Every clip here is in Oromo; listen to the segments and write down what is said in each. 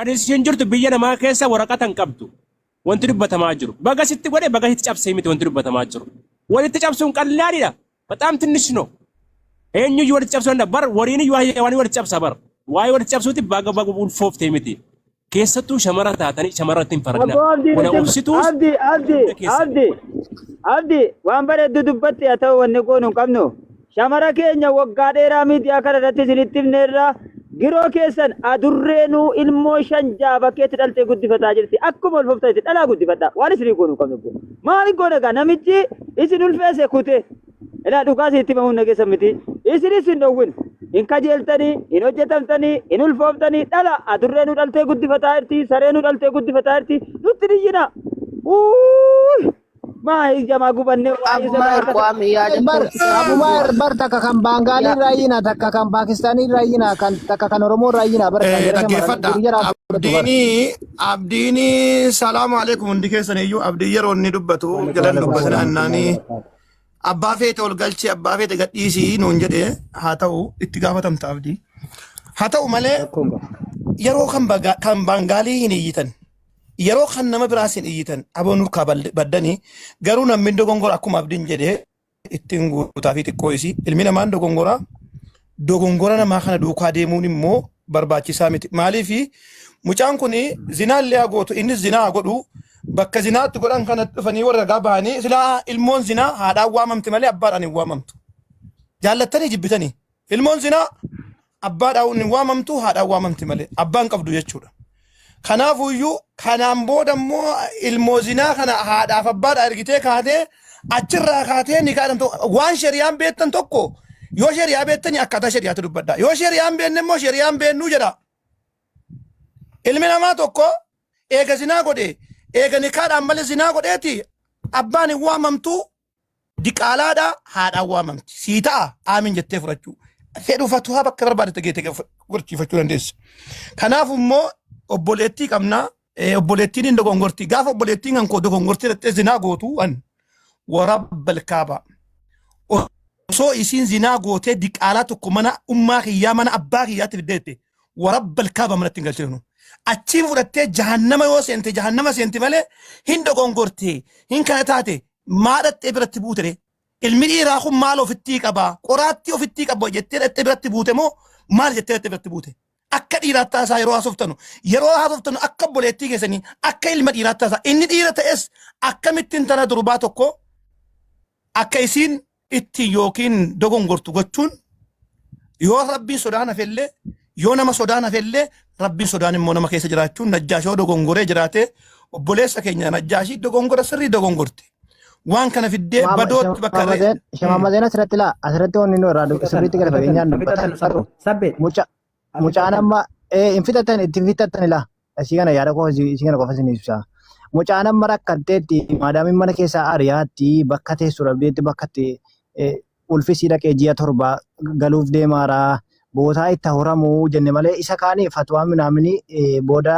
Kan isheen jirtu biyya namaa keessa waraqata hin qabdu. Wanti dubbatamaa jiru. Baga sitti godhe baga sitti cabsee miti wanti dubbatamaa jiru. Walitti cabsuun qallaadidha. Bataam tinnish no. Eenyuyyuu walitti cabsuu danda'a. Bar wariin iyyuu waan walitti cabsa bar. Waa'ee walitti cabsuuti baga baga ulfooftee miti. Keessattuu shamara taatanii shamarratti hin faradina. Abboo Abdii Kuna nutti obsituus Abdii Abdii hunda keessan. Abdii Abdii waan bareeddu dubbatti haa ta'u wanni goonu hin qabnu. Shamara keenya waggaa dheeraa miidiyaa kana irratti isinitti himneerra giroo keessan adurreenuu ilmoo 5 6 bakkeetti dhaltee guddifataa jirti. Akkuma ulfooftanitti dhalaa guddifadha. Waan isinii goonu hin qabnu. Abboo. Maal goona egaa namichi isin ulfeesse kute. Ilaa dhugaa isinitti himamuun na keessa miti. Isinis hin dhowwin. Hin kajeeltanii, hin hojjetamtanii, hin ulfooftanii, dhala adurreenuu dhaltee guddifataa jirti, sareenuu dhaltee guddifataa jirti. Nutti diyyina. Uuuy! Maa jamaa gubannee waa'ee Abumaa sabaa irqwaami yaada Bar koo sitti abumaa bu'a. bar takka kan Baangaalii Ya irraa iyyina takka kan Paakistaanii irraa iyyina kan takka kan Oromoo irraa iyyina bar kan jara shamarran Dhaggeeffadha. jiru jaraa fudhatu bar. Abdiini salaamu alaikum hundi keessan iyyuu abdiin yeroo inni dubbatu jalan Waalaikum dubbatina salaam annaani warahmatullahi wabarakatuh. abbaa feete ol galchee abbaa feete gadhiisii nuun jedhe haa ta'u itti gaafatamta abdii. Haa ta'u malee Rakkoon qaba. yeroo kan kan Baangaalii hin iyyitan yeroo kan nama biraas hin iyyitan aboo nurkaa baddanii garuu namni dogongora akkuma abdiin jedhe ittiin guutaa fi xiqqoo isii ilmi namaan dogongora dogongora namaa kana duukaa deemuun immoo barbaachisaa miti. Maaliif mucaan kun zinaa illee haa gootu innis zinaa haa godhu bakka zinaatti godhan kana dhufanii warra ragaa bahanii silaa ilmoon zinaa haadhaan waamamti malee abbaadhaan hin waamamtu. Jaallattanii jibbitanii ilmoon zinaa abbaadhaan hin waamamtu haadhaan waamamti malee abbaan qabdu jechuudha. Kanaafuyyuu kanaan booda immoo ilmoo zinaa kana haadhaaf abbaadhaa ergitee kaatee achirraa kaatee ni kaadhamtu waan shari'aan beektan tokko yoo shari'aa beektanii akkaataa shari'aatti dubbadha. Yoo shari'aan beekne immoo shari'aan beennuu jedha. Ilmi namaa tokko eega zinaa godhe eega nikaadhaan malee zinaa godheeti abbaan hin waamamtu Diqaalaadha haadhaan waamamti. Sii ta'a aamin jettee fudhachuu. Fedhu fatuhaa bakka barbaadette geete godhachiifachuu dandeessa. Kanaaf immoo obboleettii qabna. Obboleettiin hin dogongorti. Gaafa obboleettiin kan koo dogongorti dhattee zinaa gootu an warabbal kaaba. Osoo isiin zinaa gootee diqaalaa tokko mana ummaa kiyyaa mana abbaa kiyyaatti fiddeette warabbal kaaba manatti hin galchinu. Achiin fudhattee jahannama yoo seente jahannama seenti malee hin dogongorte hin kana taate maa dhaxxee biratti buute ree? Ilmi dhiiraa kun maal ofittii qaba? Qoraattii ofittii qaba jettee dhaxxee biratti buute moo maal jettee dhaxxee biratti buute? Akka dhiiraatti haasaa yeroo haasoftanu yeroo haasoftanu akka obboleettii keessanii akka ilma dhiiraatti haasaa inni dhiira ta'es akkamitti intala durbaa tokko akka isiin ittiin yookiin dogongortu gochuun yoo rabbiin sodaan hafellee yoo nama sodaan hafellee rabbiin sodaan immoo nama keessa jiraachuun najjaashoo dogongoree jiraate obboleessa keenya najjaashii dogongora sirrii dogongorte waan kana fiddee badootti bakka Shamaamazeen asirratti laa asirratti wanni nu irraa sirriitti gadi fageenyaan dubbatan Sabbe. Mucaa mucaan amma hin fixattan itti fixattan ilaa isii kana yaada qofa isii kana qofa isin ibsa. Mucaan amma rakkatteetti maadaamiin mana keessaa ariyaatti bakka teessu dhabdeetti bakka itti ulfisii dhaqee ji'a 7 galuuf deemaara bootaa itti horamu jenne malee isa kaanii fatwaa minaamini booda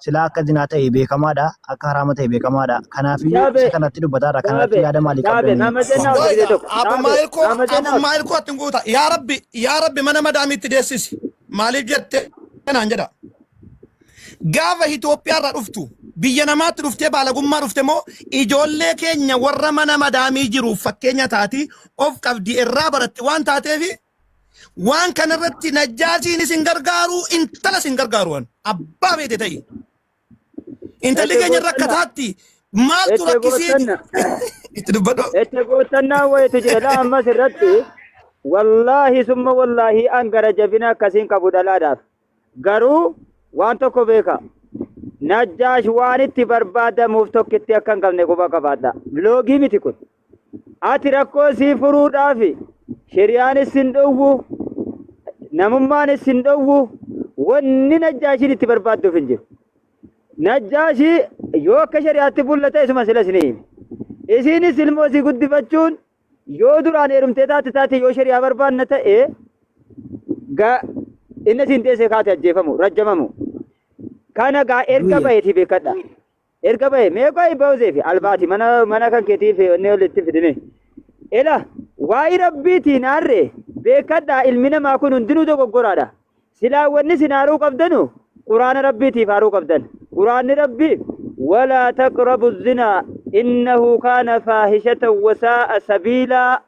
silaa akka zinaa ta'e beekamaadha akka haraama ta'e beekamaadha kanaafiyyuu Jaabe, isa kanatti dubbataadha kanarratti Jaabe, yaada maalii Jaabe, qabdanii nama jennaa Oiga, hojii tokko. abu Jaabe, maayilkoo nama jennaa abu maayilkoo atti guuta. Yaa Rabbi, yaa Rabbi mana madaamiitti deessisi. Maaliif jette naan jedha. Gaafa Itoophiyaa irraa dhuftu biyya namaatti dhuftee baalagummaa dhufte moo ijoollee keenya warra mana madaamii jiruuf fakkeenya taati of qabdi irraa baratti waan taateefi waan kanarratti najjaasiin isin gargaaru intala isin gargaaru an abbaa feete ta'i. Intalli Itti keenya gootannaa. rakkataatti maaltu Itti rakkisee gootannaa. itti dubbadhu. Itti gootannaa wayitu jira laa ammas irratti wallaahi summa wallaahi an gara jabina akkasiin qabu dhalaadhaaf. Garuu waan tokko beeka. Najjaash waan itti barbaadamuuf tokkitti akka hin qabne quba qabaadha. Loogii miti kun. Ati rakkoo sii furuudhaaf shari'aanis sin dhowwu, namummaanis sin dhowwu, wanni Najjaashiin itti barbaadduuf hin jiru. Najjaashii yoo akka shari'aatti bulla ta'e isuma sila isinii hime. Isiinis ilmoo sii guddifachuun yoo duraan heerumtee taate taate yoo shari'aa barbaanna ta'e ga inni siin teessee kaate ajjeefamu rajjamamu. Kana gaa erga baheetii beekadha. Erga bahe mee qoyi bawzee fi albaati mana mana kan keetii fi inni olitti fidime. Ela waa'ee rabbiitiin aarre beekadhaa ilmi namaa kun hundinuu dogoggoraadha. Silaa wanni isin aaruu qabdanu Quraana Rabbiitiif aaruu qabdan. Quraanni Rabbii walaa taqrabu zinaa innahu kaana faahishatan wasaa'a sabiilaa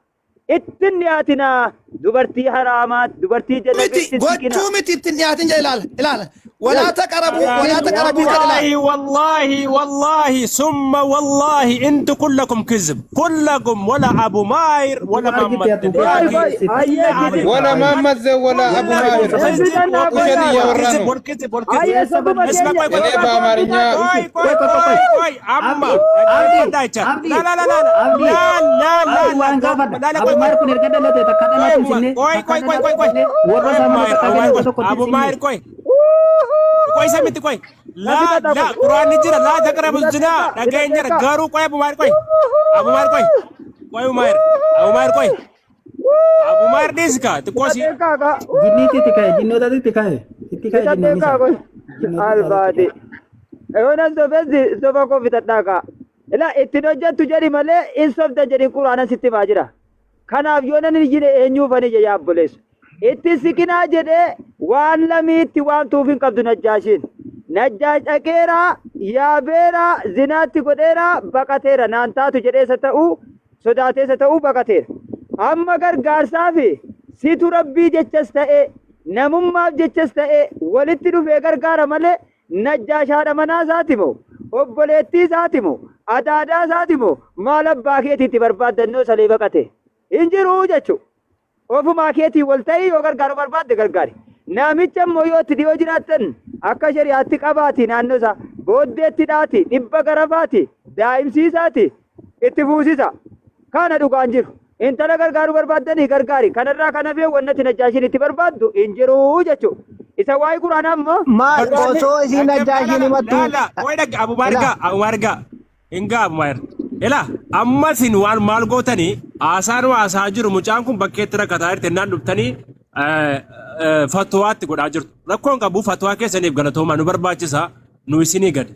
ittin dhiyaatinaa dubartii haraamaa dubartii Miti janabitti siqinaa. gochuu miti ittiin dhiyaatin jedhe ilaala ilaala. Walaa taqrabuu walaa taqrabuu jedhe ilaala. والله والله والله ثم والله انتم كلكم كذب كلكم ولا ابو ماير ولا Utuma محمد argite atu Qoy الداكي qoy ayyee ولا kiti. علي ولا محمد زين ولا أبو كلكم ماهر كذب Hin ውሸት fidannaa qoy والكذب laala. እያወራ والكذب ነው። والكذب والكذب Ayyee sobuma اسمع keenya ቆይ ቆይ እኔ soba ቆይ koo በአማርኛ fidadhu. ቆይ ቆይ ቆይ ቆይ ቆይ ቆይ ቆይ አማ Abdi Abdi dhaggeeffadhaa Abdi ላ ላ ላ ላ Abdi ላ ላ ላ Abdi ላ waan gaafadha ላ ላ Abu ቆይ ቆይ Maayir kun erga dhalate takka ቆይ dhalate sinne ቆይ takka ቆይ ቆይ ቆይ dhalate ቆይ sinne warra ቆይ isaa mana ማይር takka አቡ ማይር gale ቆይ tokkotti አቡ sinne. ማይር ቆይ ቆይ ሰሚት ቆይ ላ Na fidadhaa ላ qoy. ቁርአን jira ላ ተቅረቡ ዝና Fidadheekaa dhageenyara fidadheekaa. garuu ቆይ አቡ ማይር ቆይ አቡ ማይር ቆይ ቆይ አቡ ማይር አቡ ማይር ቆይ አቡ ማይር ዲስካ ጥቆሲ Fidadheekaa kaa. Jinniitti itti ka'e jinnootatu itti ka'e itti ka'e jinnoonni Fidadheekaa isaa qoy. jinnoota isaatu itti Albaati. ka'e. Yoonan sobessi soba koo fitadhaa kaa. Ilaa ittiin hojjettu jedhi malee hin sobda jedhi quraana sitti himaa jira. Kanaaf yoonan hin jine eenyuufani jedhe yaabboleessu. Itti siqinaa jedhee waan lamiitti waan tuuf hin qabdu Najjaashiin. Najjaash dhaqeeraa, yaabeeraa, zinaatti godheeraa, baqateera naan taatu jedheessa ta'uu sodaateessa ta'uu baqateera. Amma gargaarsaa fi situ rabbii jechas ta'e namummaaf jechas ta'e walitti dhufee gargaara malee Najjaash haadha manaa isaati moo obboleettii isaati moo adaadaa isaati moo maal abbaa keetiitti barbaaddannoo salee baqate hin jiruu jechuudha. Ofumaa keetii wal ta'ii yoo gargaaru barbaadde gargaari. Namicha immoo yoo itti dhiyoo jiraattan akka shari'aatti qabaati naannoo isaa booddeetti dhaati dhibba garafaati daa'imsiisaati itti fuusisa. Kana dhugaan jiru. Intala gargaaruu barbaaddanii gargaari. Kanarraa kan hafee wannati Najjaashiin itti barbaaddu hin jiruu jechuudha. Isa waa'ee quraanaa immoo Maal quraanni osoo isiin dhaggeeffadhaa Najjaashiin himattu ላ ላ ቆይ dhagge አቡ ማይር ilaa ጋ አቡ ማይር ጋ hingaa Abu Maayir ila amma isin waan maal gootanii haasaan waa haasaa jiru mucaan kun bakkeetti rakkataa jirti ennaan dhuftanii fatwaatti godhaa jirtu rakkoon qabu fatwaa keessaniif galatoomaa nu barbaachisa nu isinii gadi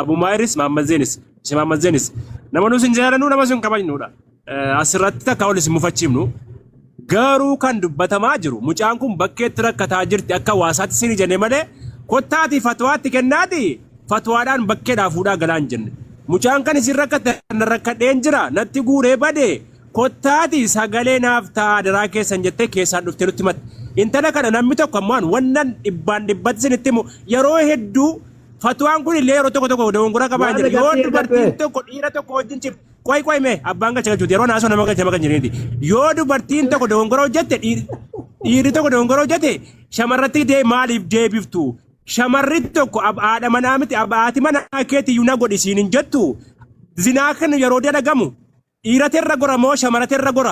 Abu Maayiris Maammazzeenis isin Maammazzeenis nama nu isin jaalannu nama isin kabajnudha asirratti takka ol isin mufachiifnu garuu kan dubbatamaa jiru mucaan kun bakkeetti rakkataa jirti akka hawaasaatti isin jenne malee kottaati fatwaatti kennaati fatwaadhaan bakkeedhaa fuudhaa galaa hin jenne. Mucaan kan isin rakkatte na rakkadheen jira natti guuree bade kottaati sagalee naaf ta'a daraa keessan jettee keessaan dhuftee nutti himatte. Intala kana namni tokko ammoo wannan dhibbaan dhibbatti isinitti himu yeroo hedduu fatwaan kun illee yeroo tokko tokko dogongora qabaa Mu'aazee jira. Yoo galtee ergadhu dubartiin tokko dhiira tokko wajjin cif qoy qoy mee abbaan galcha galchuuti yeroo naasoo nama galcha makan jiraniiti. Yoo dubartiin tokko dogongora hojjette dhiirri tokko dogongora hojjette shamarratti dee maaliif deebiftu? Shamarri tokko haadha manaa miti haati manaa keetii na godhi siin hin jettu. Zinaa kan yeroo dalagamu dhiiratirra gora moo shamaratirra gora?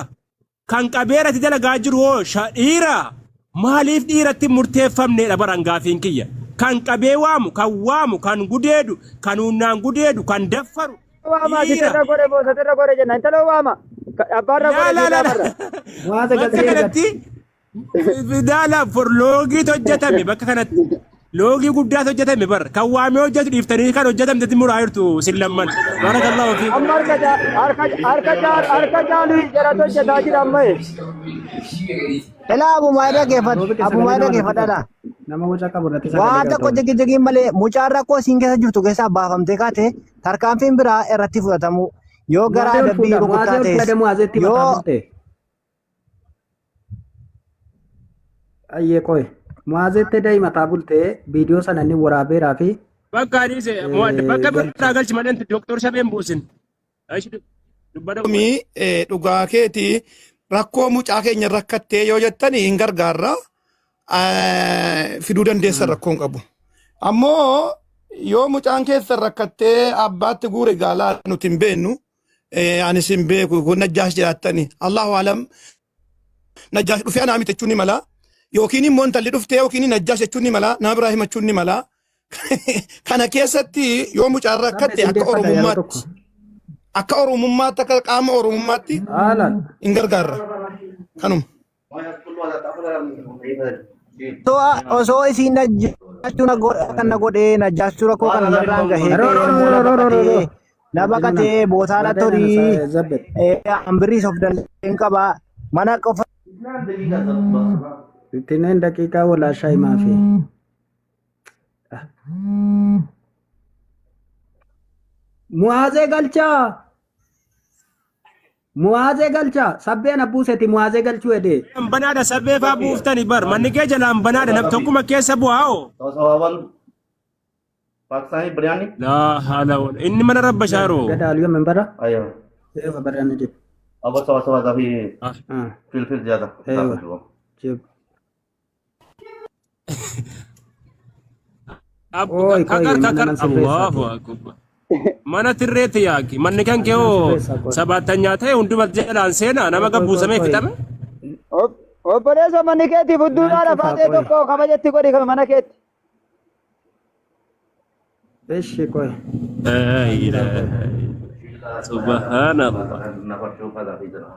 Kan qabeerati dalagaa jiru hoo dhiira maaliif dhiiratti murteeffamneedha baran gaafiin kiyya. Kan qabee waamu, kan waamu, kan gudeedu, kan humnaan gudeedu, kan daffaru waama dhiira. sitirra godhe moo satirra godhe jenna intala waama abbaarra Laa godhe laa laa siidhaamarra. laa. Mu'aazee Bakka galtee ergadhu. kanatti daala for loogiitu hojjetame bakka kanatti. Loogii guddaatu hojjetame bar kan waamee hojjetu dhiiftanii kan hojjetamtetti muraa jirtu sin lamman. Barakallahu fiikum. Amma harka harka harka harka jaalu jedhatu hojjetaa jira amma. Ilaa Abu Maayir dhaggeeffadhu Roobite Abu sagalee Maayir nama irratti dhaggeeffadhaadha. qabdu. Nama waca qabu irratti sagalee Waan tokko galtoomne. jigijigiin malee mucaan rakkoo isiin keessa jirtu keessaa baafamtee kaate tarkaanfiin biraa irratti fudhatamu yoo gara Mu'aazee ol adabbii fuudha. rukuttaa Mu'aazee ol ta'es fuudha. Mu'aazeetti mataa yoo bulte. Ayyee qoy. Mu'aazeetti da'i mataa bultee viidiyoo sana inni waraabeeraa fi Bakka adiise bakka galche. biraa galchi malee doktor Shabeen buusin. Dubbada. Mi dhugaa keeti rakkoo mucaa keenya rakkattee yoo jettani hin gargaarra fiduu dandeessan rakkoon qabu. Ammoo yoo mucaan keessan rakkattee abbaatti guure gaalaa nuti hin beennu anis hin beeku kun Najjaash jiraattani Allahu alam Najjaash dhufee anaa miti jechuun ni mala yookiin immoo intalli dhuftee yookiin Najjaash jechuun ni mala nama biraa himachuun ni mala. Kana keessatti yoo mucaan Sabbe rakkatte sin akka deeffadha yeroo tokko. Oromummaatti akka Oromummaatti akka qaama Oromummaatti Haalaan. hin gargaarra. Kanuma. Osoo isiin najjaachuu na godhe kan na godhee najjaachuu rakkoo kana narraan gahee Roo ta'e roo immoo na roo roo roo baqatee roo. na baqatee bootaa na torii Zabbet. hambiriis of danda'een qaba mana qofa Ittineen daqiiqaa walaa shaayimaa fi. Muwaazee galchaa. Muwaazee galchaa. Sabbeen abbuuseti muwaazee galchuu edee. Banaadha sabbee faa buuftani bar manni kee jalaan banaadha nam tokkuma keessa bu'aa oo. 100 Pakistani biryani. Laa haala wal inni mana rabba shaaroo. Gada aliyoo membara. ايوه Eewa barana jib. अब सवा सवा काफी Ah, fill ज्यादा eewa काफी jib. Oi, koi, Kakar mana kakar nan sirreessaati. Allahu akbar. Mana tirreetti yaaki manni kan kee Mana hoo sirreessaa koi. sabaattanyaa ta'e hunduma jalaan seenaa nama Koi, koi, koi, gabbuusamee koi. fixame. Obboleessa manni keetiif Naan hudduudhaa cufaa lafaaxee koi. tokko kabajatti godhi kan mana keetti. Ishi koi. Laa Jira koi. ilaaha Subhanallah. नफर चौका काफी जरा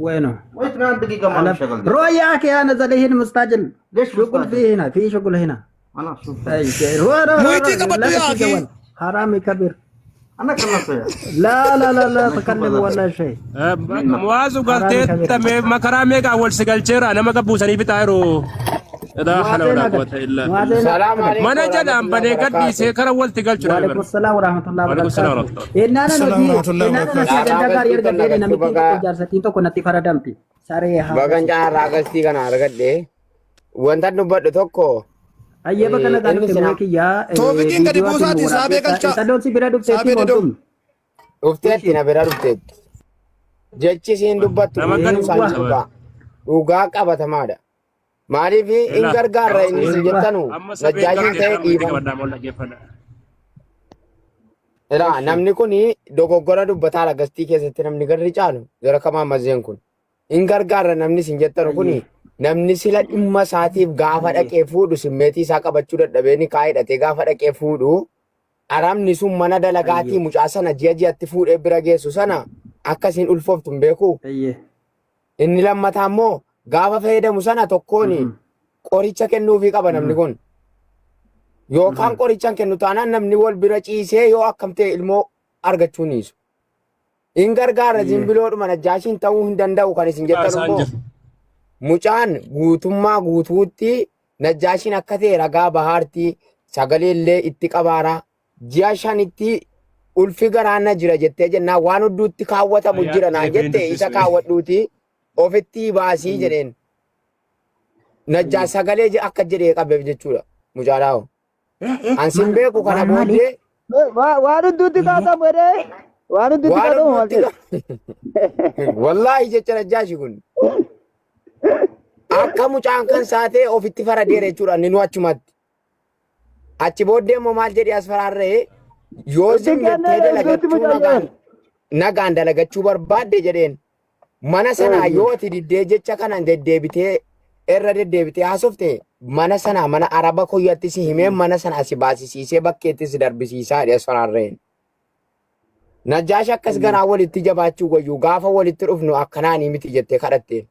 Bueno. वो इतना दकीका मालूम على शक्ल दे روح يا اخي انا زلهين مستعجل ليش شغل مستعجل؟ فيه هنا في شغل هنا انا شوف اي شيء روح روح روح Muyitii روح qabadhu لا yaa تشي akii. جوال حرامي كبير انا كلمته يا لا لا لا لا انا شوف تكلم هذا ولا شيء Muwaazu حرامي كبير galtee makaraa meeqa wal si galcheera nama gabbuusanii fixaa jiru. Laa haala موازين walaa هذا quwwata illaa billah. موازين Salaam هذا alaikum Mana jalaan warahmatullahi banee wabarakatuh. gadhiisee kara walti galchu dhabe وعليكم bara. السلام ورحمة الله Waalaikum salaam وبركاته warahmatullahi. إننا Assalamu نجي warahmatullahi إننا wabarakatuh. نسي Carraa أجندا غاري galtii أرجع kana ديني argachuu نمتين baga tokko jaarsatiin tokko natti faradamti saree bagan haabasi carraa galtii kana argadhe. Wanta dubbadhu tokko ayyee bakka nagaa inni dhufte sina mu'ee kiyyaa Toofiqiin gadi viidiyoo ati nu buusaati saabee waraabdeessa galchaa. intaloon si bira dhufteetti Saabee didoo. mooltum dhufteetti na bira dhufteetti. Jechi isiin dubbattu Nama guutuun gad isaanii eewwa buusa dhugaa. bara. Dhugaa qabatamaadha. Maaliif hin Ilaa. gargaarra inni isin eewwa jettanu Amma sabeen najjaashiin galtee ta'e dhaan walitti dhiifama. qabadhaa molla dhaggeeffadha. Ilaa eshi namni kun dogoggora dubbataadha gastii keessatti namni garri caalu jara kamaa mazeen kun. Hin gargaarra namni isin jettanu kun ayyee namni sila dhimma isaatiif gaafa ayyee dhaqee fuudhu simmeetii isaa qabachuu dadhabee ni kaa'ee gaafa dhaqee fuudhu aramni sun mana dalagaatii ayyee mucaa sana ji'a ji'atti fuudhee bira geessu sana akkasiin ulfooftu hin beeku. ayyee Inni lammataa immoo gaafa fayyadamu sana tokkoon mhm qoricha kennuufii qaba namni mhm kun. Yookaan mhm qoricha hin kennu taanaan namni wal bira ciisee yoo akkam ta'e ilmoo argachuu ni dhiisu. Hin gargaarra ayyee zimbiloodhuma najjaashiin ta'uu hin danda'u kan isin jettan Isaan immoo jiru. mucaan guutummaa guutuutti najjaashiin akka ta'e ragaa bahaartii sagalee illee itti qabaara. Ji'a shanitti ulfi garaana jira jettee jennaan waan hunduu kaawwatamu Ayyaa jira naan deebiin jette isa dubbisu. kaawwadhuuti ofitti baasii ayyee jedheen. Najjaa ayyee sagalee akka jedhee qabeef jechuudha mucaadhaa. An sin maal beeku kana waan maali booddee Waan hundduutti ayyee kaa'atamu jedhee waan hundduutti waan kaa'atamu maal hunduu jedhe. wallaahi jecha najjaashi kun akka mucaan kan saatee ofitti faradeera jechuudha inni nu achumatti. Achi booddee immoo maal jedhee as faraarree yoo Itti zim jettee kennee hundduutti dalagachuu nagaan mucayyoon. nagaan dalagachuu barbaadde jedheen mana sanaa yoo ati diddee jecha kanaan deddeebitee irra deddeebitee haasofte mana sanaa mana araba koyyatti si himee mana sana asi baasisiisee bakkeetti si darbisiisaa jedhee as faraarreen. Najjaash akkas ayyee ganaa walitti jabaachuu wayyuu gaafa walitti dhufnu akkanaanii miti jettee kadhatteen.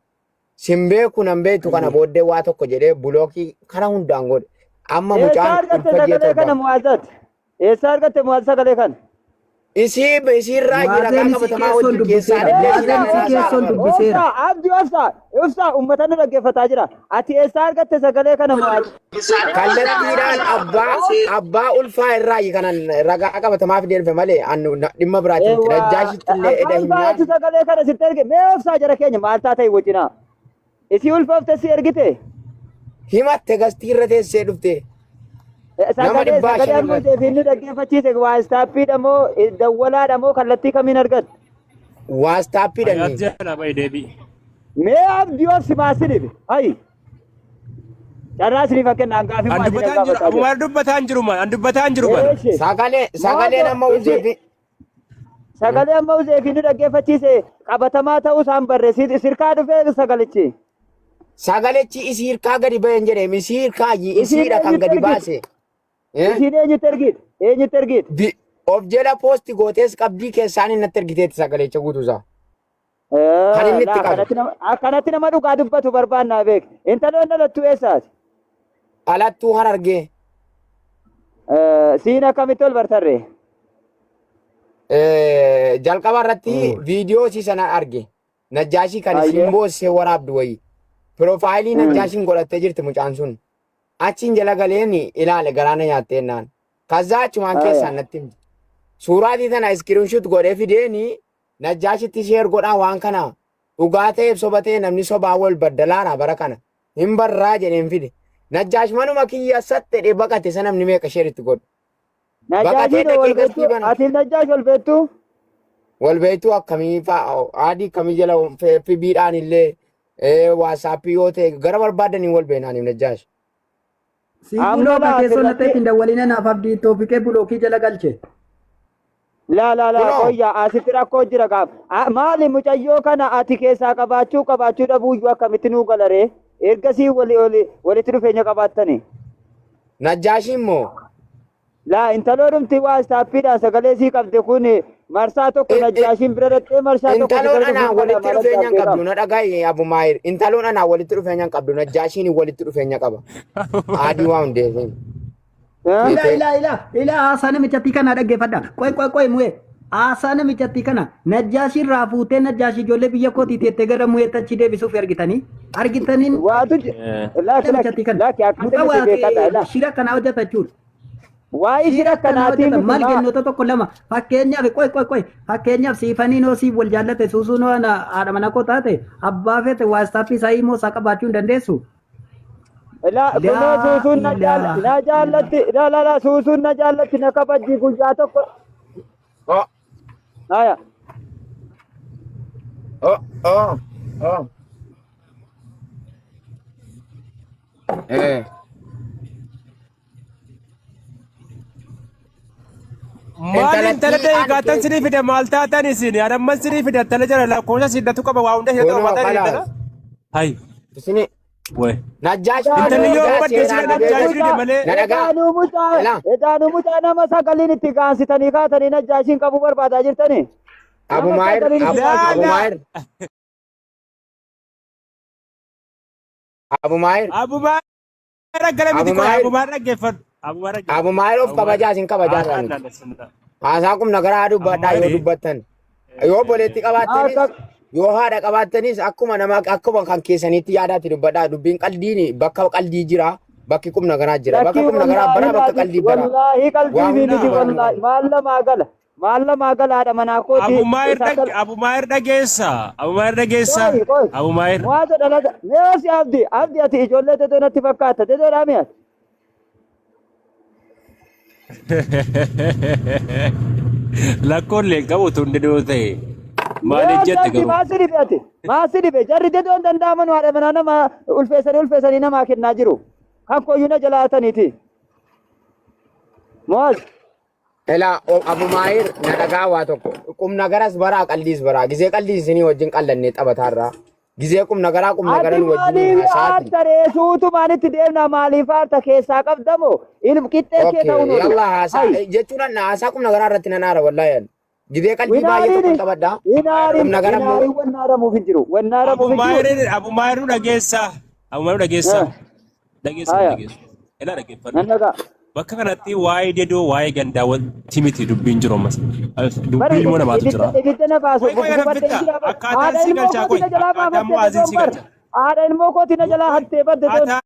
Sin beeku nan beektu kana ayyee booddee waa tokko jedhee bulookii kana hundaan godhe. Amma Eessaa mucaan argatte ulfa ji'a sagalee kana torba. mu'aazat? Eessaa argatte mu'aaz sagalee kana? Isii isiirraa ragaa Muwaazeen isii qabatamaa keessoon wajjin keessaan dubbiseera. illee Muwaazeen siinaan isii haasaa keessoon bara. dubbiseera. Obsa, abdii obsa, obsa, uummata nu dhaggeeffataa jira. Ati eessaa argatte sagalee kana mu'aaz? Kallattiidhaan abbaa abbaa ulfaa irraa kanan ragaa qabatamaa fidee dhufe malee annu dhimma biraatiin miti. Eewwa, Najjaashitti illee eda abbaa ulfaa himnaan jechu sagalee kana sitti erge. Mee obsaa jara keenya maal taatee wajjinaa? Isii ulfoofte si ergite? himatte gastii irra teessee dhufte nama Sagalee dhibbaa sagalee shan amma irratti. uteef inni dhaggeeffachiise waastaappiidha moo dawwalaadha moo kallattii kamiin argatte? Waastaappiidhaan Ayaat jalaa bahi deebii. Mee abdii obsi maasiniif hayi carraa isiniif akka kennaan gaafii An maasii dubbataan jiru dhaggeeffataa jira. abumaan dubbataan jiru man an dubbataan jiru bara. Eeshi sagalee sagalee maata nama isi uzeefi sagalee amma uzeef inni dhaggeeffachiise qabatamaa ta'uu isaan barre sirkaa dhufee sagalichi. sagalechi isii hirkaa gadi ba'een jedheem isii hirkaa Isiin isiidha kan eenyutti gadi ergite? baase. Eh? Isiin eenyutti ergite? Eenyutti ergite? Of jala poosti gootees qabdii keessaan inni natti ergiteetti sagalecha guutuusaa. Kan inni itti Laa qabe. akkanatti nama akkanatti nama dhugaa dubbatu barbaannaa beek. Intaloon dhalattuu eessaati? Alattuu harargee. Siin akkamitti ol bartarree? Jalqaba irratti viidiyoo isii sana arge. Najjaashii kan isiin Ayyee. boossee waraabdu wayii. Piroofaayilii najjaashiin godhattee jirti mucaan sun. Achiin jala galeen ilaale garaana nyaattee naan. Kazaa achumaan Aya. keessaan natti himte. Suuraatii tana iskiriinshuut godhee fideeni Najjaashitti sheer godhaa waan kana dhugaa ta'eef soba ta'e namni sobaa wal baddalaara bara kana. Hin barraa jedheen fide. Najjaash manuma kiyya sattedhe baqate sana namni meeqa sheer itti godhu. Baqatee Najjaashiin wal dhaqee gastii beektu bana. atiif Najjaash wal beektu? Wal beektuu akkamii fa'a adii akkamii jala FB'dhaan illee WhatsApp yoo ta'e gara barbaadaniin wal beeknaaniif Najjaash. Si Amma bulooka laa keessoo na asirratti ta'e hin dawwalina naaf abdii toofikee bulookii jala galche. Laa laa laa Kunoo qoyyaa asitti rakkoo jira qaab. Maali mucayyoo kana ati keessaa qabaachuu qabaachuu dhabuu iyyuu akkamitti nuu galaree? Ergasii wali wali walitti dhufeenya qabaattani. Najjaashi immoo Laa intaloo dhumti waa istaappiidhaan sagalee sii qabde kun marsaa tokko Najjaashiin bira dhaqxee marsaa tokko si Intaloon gara anaa dhufuun kana walitti maal dhufeenya hin addaaf qabdu beekama. na dhaga'i Abu Maahir. Intaloon anaa walitti dhufeenya hin qabdu Najjaashiin walitti dhufeenya qaba. Adii waa hundeefin. Ila Jeetee. ila ila ila haasaa namichattii kana dhaggeeffadha. Qoy qoy qoy mu'ee. Haasaa namichattii kana Najjaashii irraa fuutee Najjaashii ijoollee biyya kootii teettee gara mu'eetti achi deebisuuf argitanii argitanii Waatu lakki lakki namichattii kana. lakki akkasi Muka miti beekadha waa ila. shira kana hojjeta jechuudha. Waa'ee shira Shira kana akkanaatii hojjeta miti maal maa kennoota tokko lama fakkeenyaaf qoy qoy qoy fakkeenyaaf siifanii noo siif wal jaallate suusuu noo ana haadha mana koo taate abbaa feete waastaappii isaa immoo isaa qabaachuu hin dandeessu. Laa kunoo Laa suusuun na jaalla ilaaha na jaallatti laa laa laa suusuun na jaallatti na kabajji guyyaa tokko. Oh, Haya. oh, oh, oh. Eh. Maal intala Intalattii ta'e an gaatan sinii fide maal taatan isin adamman sinii fide intala jala lakkoofsa siidatu qaba waa hunda ishee Kunoo qabatan intala. kalaas. Hay. Isini Way. Najjaash Intalli kunoo yoo egaa badde sila seeraan Najjaash beeku. fide malee. Na dhagaa. Edaanuu mucaa Ilaa. edaanuu mucaa nama sagaliin itti gaansitanii kaatanii Najjaashiin qabuu barbaadaa jirtanii. Abu Nama Maahir sagaliin itti Laa Abu laa. Maahir Abu Maahir Abumaa raggala miti Abu qoy Maahir abumaa dhaggeeffadhu. Abumaa dhaggeeffadhu. Abu Maahir of Abumaa kabajaa isin kabajaa haasaa irraa miti. laalessinna. Haasaa qubna garaa Abu dubbadhaa yoo Maahir dubbattan. Yoo obboleetti qabaattanis Akka yoo haadha qabaattanis akkuma nama akkuma kan keessanitti yaadaatti dubbadhaa. Dubbiin qaldiin bakka qaldii jira bakki qubna garaa jira. Bakka lakkii qubna garaa wallaahi bara bakka laazim qaldii bara. wallaahi qalbii Waa miti hunda baruu wallaahi qabna. maal lamaa gala maal lamaa gala haadha manaa kooti Abumaayir isa akka Abumaayir dhageessa. Abumaayir dhageessa. qoy qoy Abumaayir. muwaasa dhalata meesi abdi abdi ati ijoollee dedoo natti fakkaata dedoo dhaami ati Lakkoon leen qabu tun dedoo ta'e. Maaliif meesi jette abdi garuu? maasi dhibe ati maasi dhibe jarri dedoo hin danda'aman haadha manaa nama ulfeessanii ulfeessanii namaa kennaa jiru kan koyyuu na jalaataniiti muwaas Elaa Abu Maahir na dhagaa waa tokko. Qubna garas baraa qalliis baraa. Gizee qallii isinii wajjin qallannee taphataarraa. Gizee qubna garaa qubna Ati gara nu wajjin maaliif haasaati. aarta ree suutumaan itti deemna maaliif aarta keessaa qabdamoo ilm qixxee kee Okay, ta'uun oolu. yalla haasaa Hay jechuun an haasaa qubna garaa irratti nan aara wallaahi an. Gizee qalbii baay'ee tokko winaariin taphadha. winaariin Qubna gara immoo winaariin wannaaramuuf hin jiru wannaaramuuf hin jiru. Abumaayir Abumaayir nu dhageessa. Abumaayir nu dhageessa. Dhageessa Haya dhageessa. Elaa dhaggeeffadhu. nan dhagaa. Bakka kanatti waa'ee dedoo waa'ee gandaa wanti miti dubbiin jiru ammas. Bari Dubbii ilmoo namaatu jira. ibidda ibidda na baasu Qoy qoy kana gubadhee fitta. jira bar Akkaataan haadha si ilmoo galchaa kooti qoy. na jalaa Akkaataan baafattee mu'aaziin dedoon si bar galcha. haadha ilmoo kooti na jalaa Qoy hattee badde doon. akkaataa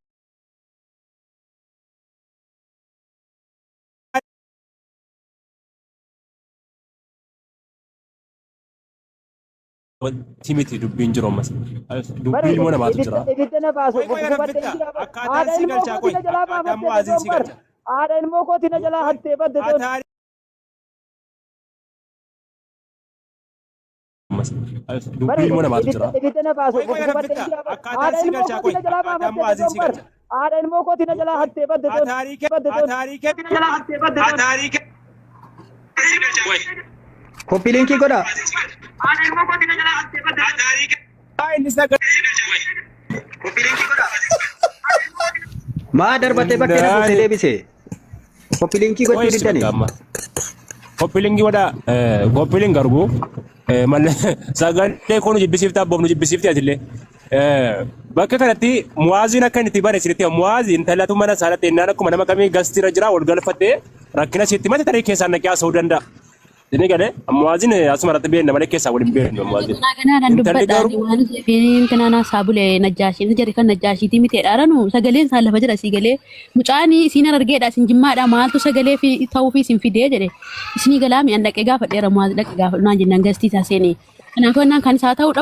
wanti miti dubbiin jiru ammas. Bari Dubbii ilmoo namaatu jira. ibidda ibidda na baasu Qoy qoy kana gubadhee fitta. jira bar Akkaataan haadha si ilmoo galchaa kooti qoy. na jalaa Akkaataan baafattee mu'aaziin dedoon si bar galcha. haadha ilmoo kooti na jalaa hattee badde doon. Akkaataa ammas. Bari Dubbii ilmoo namaatu jira. ibidda ibidda na baasu Qoy qoy kana gubadhee fitta. jira bar Akkaataan haadha si ilmoo galchaa kooti qoy. na jalaa Akkaataan baafattee mu'aaziin dedoon si bar galcha. haadha ilmoo kooti na jalaa hattee badde doon Ataarike badde doon. ataarike ataarike. Qoy. Koppii liinkii godhaa. Inni sagalee. Maa darbatee bakkee na buusee Naani. deebise. Koppii liinkii Qoy gochuu si diddanii. bakka amma. Koppiliingi wada koppiliin garuu malee sagalee koo nu jibbisiifta abboof nu jibbisiifti atillee. Bakka kanatti muwaaziin akka inni itti bare isinitti hima. Muwaaziin intalatu mana isaatti ennaan akkuma nama kamii gastiira jira wal galfattee rakkina sitti mate tarii keessaan naqee haasa'uu danda'a. Inni galee Mu'aazin asuma irratti beekna malee keessaa waliin beeknu Mu'aazin. Kanaa kanaa nan Intalli dubbadha garuu waan jedheen kanaa naa saabule najjaashiin jedhe kan najjaashiitii miti dhaaranu sagaleen isaan lafa jira sii galee mucaan isiin argeedha isin jimmaadha maaltu sagalee fi ta'uu fi isin fidee jedhe isinii galaa mi'an dhaqee gaafadheera mu'aaz dhaqee gaafadhu naan jennaan gastii isaa seenee kanaafuu annaan kan isaa ta'uu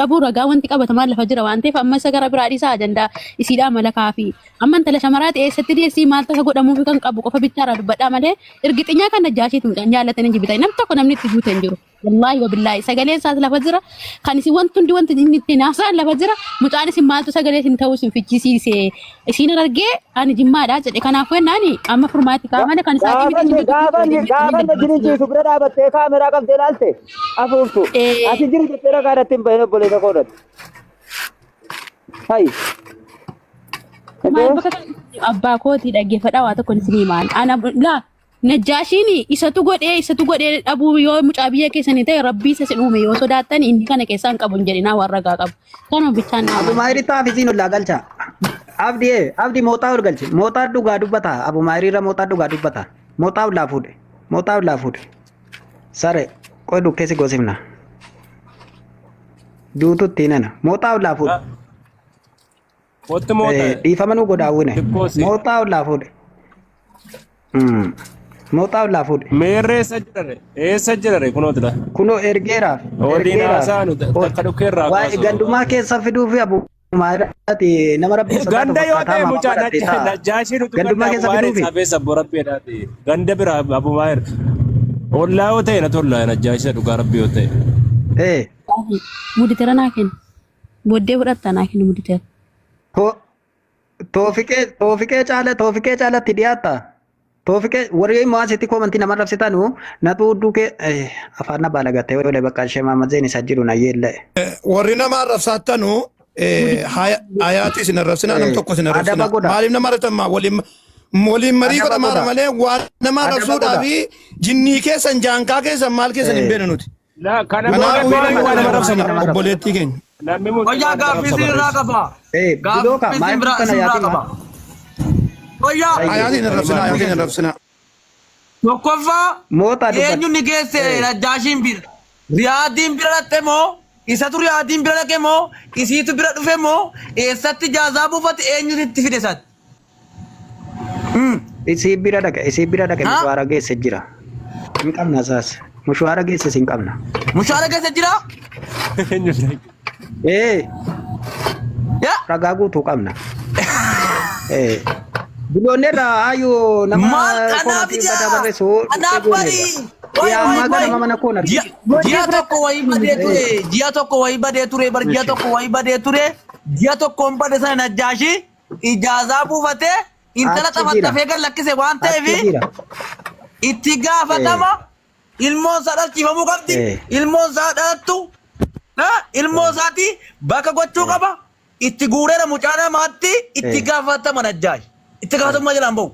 dhabuu ragaa wanti qabatamaan lafa jira waan ta'eef amma isa gara biraa dhiisaa ajandaa isiidhaa malakaa fi amma intala shamaraa ta'e eessatti deessii maal tasa godhamuufi kan qabu qofa bichaarraa dubbadhaa malee irgixinyaa kan najjaashiitu mucaan jaallatanii jibitan nam tokko namni itti guute hin jiru. Wallaahi wabillaahi sagaleen isaas lafa jira kan isin wanti hundi wanti inni ittiin haasa'an lafa jira mucaan isin maaltu sagalee isin ta'uu isin fichisiise isin argee ani jimmaadha jedhe kanaafuu ennaani amma furmaatti kaa'amane kan isaatii miti Gaafanni gaafanni gaafanni jiriin ciisu bira dhaabattee kaameraa qabdee ilaalte afuuftu. Ati jiru jettee ragaa irratti hin bahin obboleessa koo irratti. Hayi. Maal bakka kanatti abbaa kootii dhaggeeffadhaa waa tokko isin himaan. Ana laa Najjaashiin isatu godhee dhabuu yoo mucaa biyya keessanii ta'e rabbii isa sin uume yoo sodaattan inni kana keessaa hin qabu hin jedhinaa waan ragaa qabu. Kanuma bichaan nama. Abu Maayirii taaf isiin ollaa galcha. Abdi abdi mooxaa ol galche. Mooxaa dhugaa dubbata. Abu Maayirii irra mooxaa dhugaa dubbata. Mooxaa ollaa fuudhe. Mooxaa ollaa fuudhe. Sare qoy dhukkeessi gosifna. Duututti nana. Mooxaa ollaa fuudhe. Kottu moota. Dhiifama nu godha hawwine. Xiqqoosi. Mooxaa ollaa fuudhe. Mooxaa ollaa fuudhe. Meerree eessa jirare? Eessa jirare kunootidha? Kunoo ergeeraaf. Waliin Ergeeraaf. haasa'anu takka dhukkeerraa Waa'ee kaasu. gandummaa keessa fiduu fi Abu Maayiraati nama rabbi sodaatu Ganda yoo fakkaataa ta'e maama mucaa godhattee ta'a. najjaashiin utuu Gandummaa ganda keessa Abu Maayir fiduufi. saafeessa abbo rabbiidhaati. Ganda bira Abu Maayir. Ollaa yoo ta'e na tolla najjaashisa dhugaa rabbi yoo ta'e. Muditera naa kenni. Booddee fudhatta naa kenni muditera. Toofiqee Toofiqee caala Toofiqee caalatti dhiyaatta. Toofiqee warri maasitti koomantii nama rabsitanu natu hudduu kee afaan na baalagattee wale bakka ishee maamazeen isa jiru na yeella'e. Warri nama arrabsaattanu hayaati isin arrabsinaa nam tokko isin Adaba arrabsinaa. godha. Maaliif nama arrabsan waliin waliin marii Adaba godhamaara godha. malee waan nama Adaba arrabsuudhaa godha. fi jinnii keessan jaankaa keessan maal keessan hin beeknu nuti. La kana booda Kanaafuu beeknu nama waan nama arrabsina arrabsama. obboleettii keenya. Namni mucaa Wayyaa nama gaaffii arrabsa isinirraa barreessa. qaba. Bilooka Gaaffii maal isin kana irraa yaatima. qaba. Wayyaa Hayaatiin arrabsinaa hayaatiin arrabsinaa. tokkoffaa Mootaa dubbadhu. eenyu ni geesse Najjaashiin bira? Riyaadiin bira dhaqxe moo? Isatu Riyaadiin bira dhaqe moo? Isiitu bira dhufe moo? Eessatti jaazaa buufate eenyutu itti fide isatti? Isii bira dhaqe isii bira dhaqe Ha? mushaara geesse jira. Hin qabna isaas. Mushaara geesse hin qabna. Mushaara keessa jira? Eenyu bira? Yaa Ragaa guutuu qabna. Biloonneerra hayyuu nama maal kanaaf koomantii ijaa badaa barreessu kanaaf dhukkee bari gooneerra. Wai Yaa wai ammaa wai ganama mana koon ji'a argite. ji'a tokko wayii badee ture ji'a tokko wayii badee ture bar ji'a tokko wayii badee ture ji'a tokkoon bade sana najjaashi ijaazaa buufatee intala Achi jira. xafaxafee gad lakkise waan Achi ta'eef jira. itti gaafatama ilmoon isaa dhalchiifamuu qabdi ilmoon isaa dhalattu ilmoo isaati bakka gochuu qaba itti guureera mucaa namaatti itti gaafatama najjaash itti gaafatamummaa jalaan bahu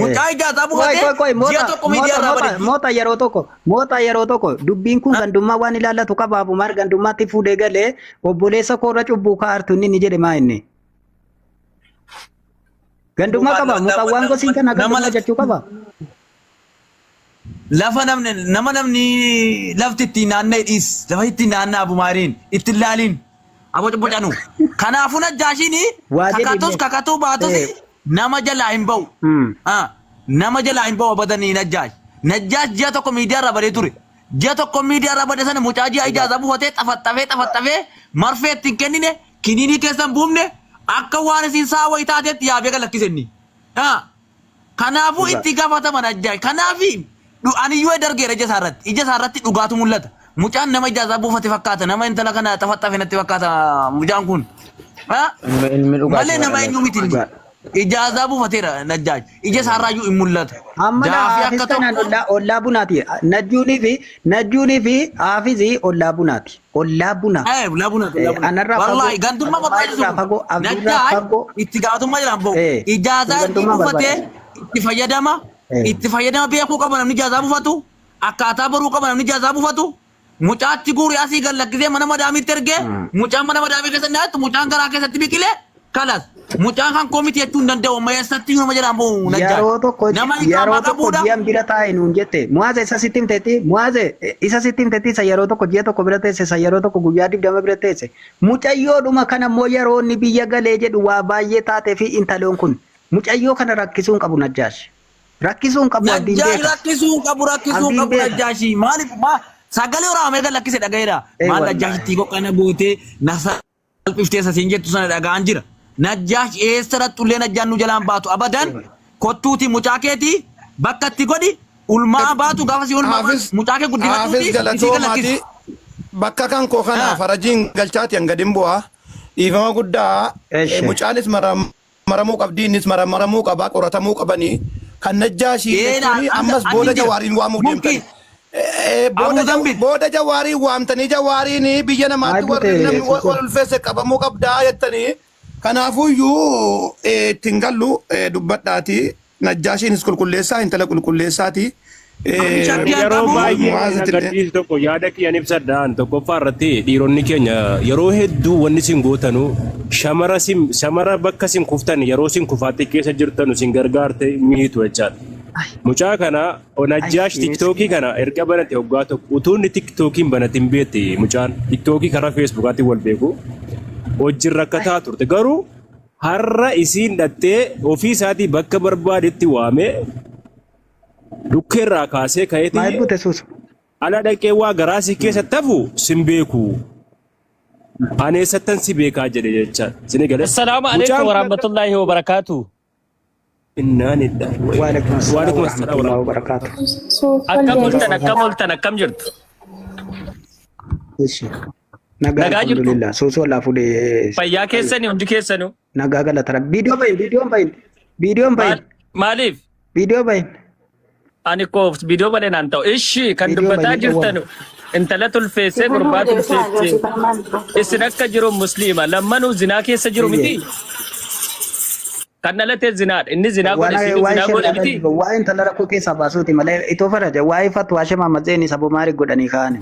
mucaa ijaazaa Qoy buufatee qoy qoy ji'a moota tokko moota miidiyaa irraa moota bade moota yeroo tokko moota yeroo tokko dubbiin kun gandummaa waan ilaallatu qaba Abumaar gandummaatti fuudhee galee obboleessa koorra cubbuu kaa'artu inni ni jedhe maa inni. Gandummaa qaba mucaan gosiin kana nama gandummaa jechuu qaba. Lafa namni nama namni lafti ittiin naanna'e dhiis lafa ittiin naanna'a Abumaariin ittiin laaliin abo bocanu kanaafuu najjaashiin Waa jedhi kakatus illee. kakatuu baatus nama jalaa hin ba'u. Nama jalaa hin ba'u abadanii najjaash. Najjaash ji'a tokko miidiyaa irraa badee ture. Ji'a tokko miidiyaa irraa bade sana mucaa ji'a ijaazaa buufatee xafaxafee xafaxafee marfee ittiin kennine kiniinii keessa hin buufne akka waan isiin sa'a wayii taateetti yaabee gad lakkise inni. Kanaafuu itti gaafatama najjaash. Kanaafi aniyyuu dargeera ija isaa irratti. Ija isaa irratti dhugaatu mul'ata. Mucaan nama ijaazaa buufate fakkaata. Nama intala kana xafaxafe natti fakkaata mucaan kun. Ilmi dhugaa Malee nama eenyu miti inni. Ijaazaa buufateera najjaash. Ija isaarraayyuu hin mul'ata. Amma Jaafii haafis akka kanaan tokko ollaa ollaa bunaati. Najjuunii fi najjuunii fi haafizii ollaa bunaati. Ollaa buna. Ollaa bunaati. Ollaa bunaati. Anarraa fagoo. Wallaahi gandummaa barbaachisu Anarraa fagoo. Abdiirraa najjaash fagoo. itti gaafatamummaa jalaan bahu. Ijaazaa inni Gandummaa buufatee barbaachisa. itti fayyadama. Itti fayyadama beekuu qaba namni ijaazaa buufatu. Akkaataa baruu qaba namni ijaazaa buufatu. Mucaatti guuri asii gad lakkisee mana madaamiitti ergee mucaan mana madaamii keessa nyaattu mucaan garaa keessatti biqilee kalas. Mucaan kan koo miti jechuu hin danda'u. Amma eessatti nama jedhaan bahu Najjaash. Yeroo tokko Nama yeroo iqaamaa tokko qabuudha. ji'an bira taa'e nuun jette. Mu'aaze isa sitti himteetti. Mu'aaze isa sitti himteetti isa yeroo tokko ji'a tokko bira teesse isa yeroo tokko guyyaa 20 bira teesse. Mucayyoodhuma kana immoo yeroo inni biyya galee jedhu waa baay'ee taatee fi intaloon kun mucayyoo kana rakkisuu hin qabu Najjaash. Rakkisuu hin qabu abdiin Najjaash beeka. rakkisuu hin qabu rakkisuu hin Abdiin qabu beeka. Najjaashi. Maaliif maa sagalee waraabamee gad lakkise dhagayeera. Ee Maal wallaahi. Najjaashitti qoqqana gootee na salphiftee isa siin jettu sana dhaga'an jira. Najjaash eessa dhaqxullee Najjaan nu jalaan baatu abadan kottuuti mucaa keetii bakka itti godhi ulmaa baatu gaafa si ulmaa baatu Haafis mucaa kee guddifadhuuti Haafis isii galatoomaati galakkisi. bakka kan koo kana Ah. farajiin galchaati hangadin bu'aa dhiifama guddaa Eshi. mucaanis maramuu qabdi innis maramuu qaba qoratamuu qabanii kan najjaashii Ee, jechuun ammas an booda jira. jawaariin waamuu Mukki deemtan. Abuu Zambil. Booda jawaariin waamtanii jawaariin biyya namaatti Maal warri gote namni Suuso? wal ulfeesse qabamuu qabdaa jettanii kanaafuyyuu ittiin gallu dubbadhaati najjaashiinis qulqulleessaa intala qulqulleessaati. Ani shakkii an Yeroo qabu baay'ee na Mu'aazitti illee. gadhiisu tokko yaada kiyyan ibsadhaan tokkoffaa irratti dhiironni keenya yeroo hedduu wanni isin gootanu shamara sin shamara bakka isin kuftan yeroo isin kufaatti keessa jirtanu isin gargaarte miitu jechaadha. Mucaa kana Najjaash tiktookii kana erga banate waggaa tokko utuu inni tiktookiin banatin beekti mucaan tiktookii karaa feesbuukaatiin wal beeku wajjin rakkataa turte garuu har'a isiin dhattee ofii isaatii bakka barbaadetti waamee dukkeerraa kaasee Maal ka'eeti gote Suuso? ala dhaqee waa garaa si keessa tafu sin beeku. Ani eessattan si beekaa jedhe jecha. Sini galee. Assalaamu alaikum Mucaan kun akka warahmatullahi wabarakatuh. innaan idda. Waalaikum assalam Waalaikum assalam warahmatullahi wabarakatuh. Akkam oltan akkam oltan akkam jirtu? Eshi. Nagaa Nagaa jirtu? alhamdulillah. Suuso laa fuudhee Fayyaa keessanii hundi keessanuu? nagaa galata rabbi. Viidiyoo bahin viidiyoon bahin viidiyoon bahin Maal maaliif? viidiyoo bahin Ani koo viidiyoo malee naan ta'u. Ishi kan viidiyoo dubbataa bahin dhowwama. jirtanu intala tulfeessee gurbaa tulfeessee isin akka jiru musliima lammanuu zinaa keessa jiru Eeyyee. miti. Kan dhalate zinaadha. Inni zinaa godhe Waan isiinis waa'ee zinaa godhe shari'aa miti. jiru waa'ee intala rakkoo keessaa baasuuti malee itoo faraja waa'ee fatwaa shee Mahammad saboo maaliif godhanii kaa'ani.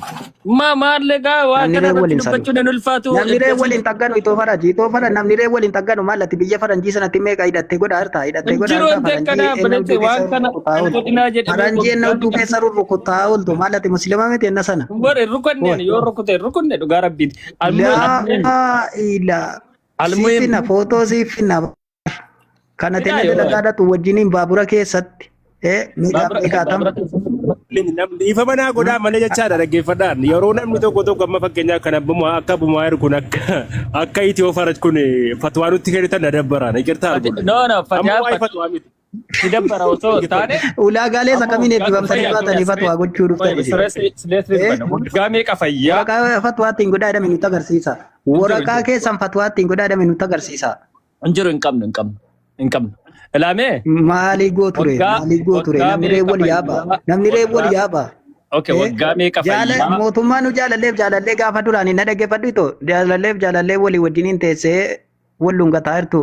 Ma maallee gaa waa Namni kana ree irratti waliin salu. dubbachuun hin ulfaatu. Namni ree Iddoo waliin tagganu itoo faraji itoo fara namni ree waliin tagganu maallatti biyya faranjii sanatti meeqa hidhattee godha harta hidhattee godha Jiru harta wanti faranjii akkanaa enna obboleetti hudduu keessa waan kana rurrukutaa hin ooltu. godhinaa jedhamee Faranjii enna waggaa hudduu meeqa keessa rurrukutaa ooltu maallatti musliima miti enna sana. Warri rukunneen Hoo. yoo rukute rukunne dhugaa rabbiiti. Almuhim Laa ilaa siif almuhim finna footoo siif finna kana fidaa tenna yoo dalagaa dhatu wajjiniin baabura keessatti meeqaaf baabura meeqaatam baabura keessatti Dhiifa manaa godhaa malee jechaadha dhaggeeffadhaan. Yeroo namni tokko tokko amma fakkeenyaaf kan abbumaa akka abbumaa jiru kun akka akka itiyoo faraj kun fatwaa nutti kennitan na dabbaraan egertaa arguudha. No no Amma fatiyaa waa'ee fatwaa miti. si dabbara osoo hin taane ulaagaalee amma akkamiin waggaa eebbifamtanii fayyaa baatanii fatwaa gochuu dhuftan isin. Waggaa meeqa fayyaa Waraqaa fatwaa ittiin godhaa jedhame nutti agarsiisa. hin jiru hin Waraqaa jiru keessan fatwaa ittiin godhaa jedhame nutti agarsiisa. hin jiru hin qabnu hin qabnu hin qabnu. Ilaamee Maalii gooture waggaa maalii gooture waggaa namni ree meeqa wal yaaba fayyaa namni ree wal waggaa yaaba. okay waggaa meeqa Jaala fayyaa mootummaa nu jaalalleef jaalallee gaafa duraan hin dhaggeeffadhu itoo jaalalleef jaalallee walii wajjiniin teessee wal lungataa jirtu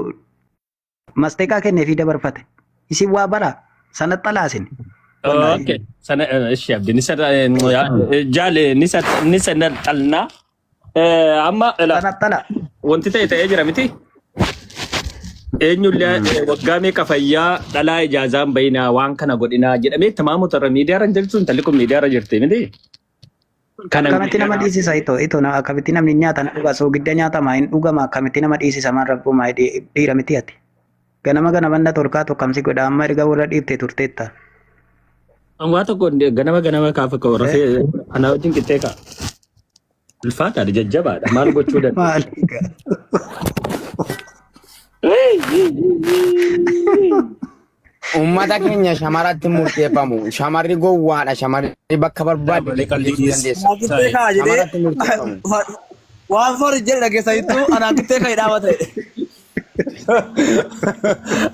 masteeqaa kenneefii dabarfate. Isin waa bara sana xalaasin. Wallaahi. Okay. Sana ishi abdi ni sana jaale ni sana ni sana xalnaa amma ila Sana xala. wanti ta'e ta'ee jira miti. Eenyullee waggaa meeqa fayyaa dhalaa ijaazaan bayinaa waan kana godhinaa jedhamee tamaamu tarra miidiyaarra hin jirtu intalli kun miidiyaarra jirti miti. Kana Akkamitti nama dhiisisa itoo itoo akkamitti namni nyaata na dhuga soogidda nyaatama hin dhugama akkamitti nama dhiisisa maan rabbumaa dhiira miti ati. Ganama ganama na tolkaa tokkamsi godha amma erga warra dhiifte turteetta. Waa tokko ganama ganama kaafa ka'u rafee anaa wajjin qixxee ka'a. Ulfaataadha jajjabaadha maal gochuu danda'a. Maali gaa? Uummata keenya shamaratti murteeffamu. Shamarri gowwaadha. Shamarri bakka barbaadde Malee geessuu qalliinis. dandeessa. Qixxee kaa jedhee Shamarratti murteeffamu. waan fori jedhe dhageessanitu anaa qixxee kan dhaaba ta'e.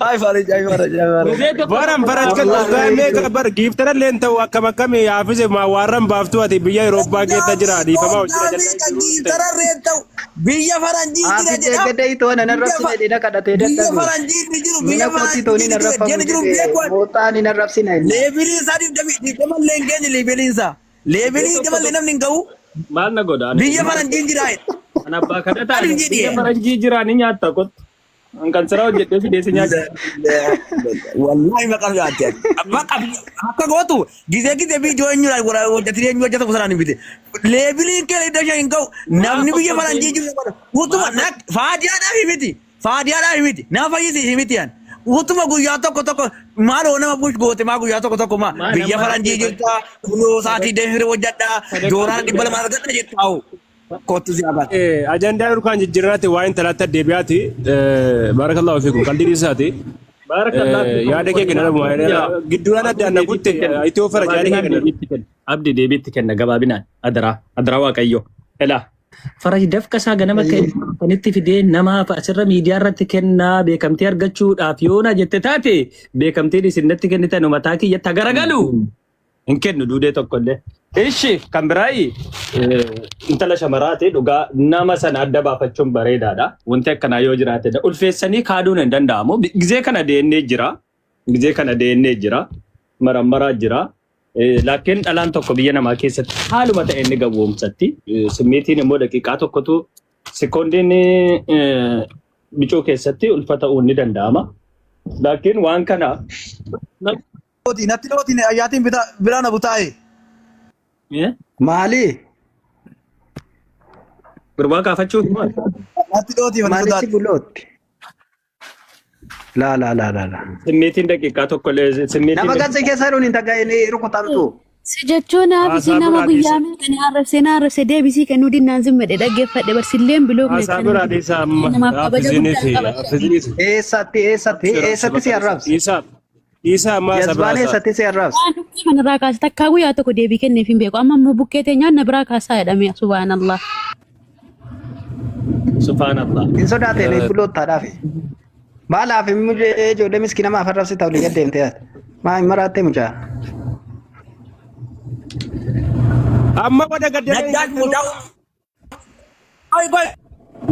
Ay farij ay farij ay farij. Gizee tokko Baran tokko faraj kan wallaahi waggaa meeqa bar giiftara illee ta'u akkam akkamii haafise maa waarran baaftuu ati biyya Awurooppaa keessa jira dhiifamaa hojii Waggaa jala meeqa jiru ta'e. giiftara reetta'u biyya faranjii jira Hafi jedha. deeggadda itoo nan Biyya arrabsine dheeda kadhatee biyya dadhabe. faranjii ni jiru Mina biyya kootti tooni faranjii nan ni jiru raffamu jedhani jiru jedhe beeku. mooxaan hin arrabsina inni. Leebiliin isaa digdama illee hin geenye leebiliin isaa. Gizee Leebilii tokko digdama illee tokko namni hin ga'u maal na godha ani biyya faranjiin jira. Ana abbaa kadhataa Maaliif biyya jedhee? faranjii jiraa ni nyaatta kottu. Kan siraa hojjedhee fidee si nyaachisa. Wallahi maqaa nyaatte. Maqa akka gootu gizee gizee viidiyoo eenyu hojjetanii eenyu hojjetamu sanaan hin bite. Leebiliin kee iddoo ishee hin ga'u. Namni biyya faranjii jiru bara. Utuma faadiyaadhaaf himiti. Faadiyaadhaaf himiti. Nama fayyisi himiti yan. Utuma guyyaa tokko tokko maaloo nama bush goote maa guyyaa tokko tokko maa Maa biyya nama faranjii jirta kunoo sa'aatii deemee hojjedhaa doolaara 200 argadha jettaa. Kottu si agarra. Ajandaa yookaan jijjiirraati waa'een talaatti addeebi'aati. Baarakallahu fiikum qalbii isaati. Baarakallahu fiikum. Yaada kee kenna dhabuma. Gidduudhaan addaan na gutte itti ofara yaada kee kenna. Abdi deebiitti kenna gabaabinaan adaraa adaraa waaqayyo. Elaa. Faraj dafqa isaa ganama kanitti fidee namaaf asirra miidiyaa irratti kennaa beekamtii argachuudhaaf yoona jette taate beekamtiin isin natti kennitan mataa kiyyatti garagalu. Hin kennu duudee tokko illee. Ishi kan biraayi intala shamaraati dhugaa nama sana adda baafachuun bareedaadha. Wanti akkanaa yoo jiraate ulfeessanii kaaduun hin danda'amu. Gizee kana deennee jira. Gizee kana deennee jira. Marammaraa jira. Laakiin dhalaan tokko biyya namaa keessatti haaluma ta'e inni gawwoomsatti. Simmeetiin immoo daqiiqaa tokkotu sekoondiin bicuu keessatti ulfa ta'uun ni danda'ama. Laakiin waan kana Natti dhootiin ayyaatiin biraa na butaa'e. Maali? Gurbaa kaafachuuf maal? Natti dhootii mana Maalitti sodaadhe. bulootti? Laa laa laa laa laa. Simmeetiin daqiiqaa tokko illee simmeetiin Nama gansa keessa jiruun hin taga'in rukutamtu. Si jechuun haafisi Haasaa nama biraa guyyaa dhiisa. meeqa na arrabsee na arrabsee deebisii kennuu dinnaan zimmadhe dhaggeeffadhe barsilleen biloo Haasaa biraa dhiisa amma. Namaaf kabaja Haafizinii guddaa fi qaba. haafizinii fi. Eessatti eessatti eessatti si arrabse? Dhiisa. Dhiisa amma haasaa biraa Jazbaan isaa. eessatti si arrabse? Waan dhukkee kanarraa kaase takkaa guyyaa tokko deebii kenneef hin beeku. Amma immoo bukkee teenyaan na biraa kaasaa jedhame subhaanallah. Subhaanallah. Hin sodaate ni buloottaadhaaf. Maalaaf ijoollee miskiina maaf arrabsita olii gad deemtee ati? Maa hin maraattee mucaa? Amma wada gadda Najjaash mucaa. Qoy qoy.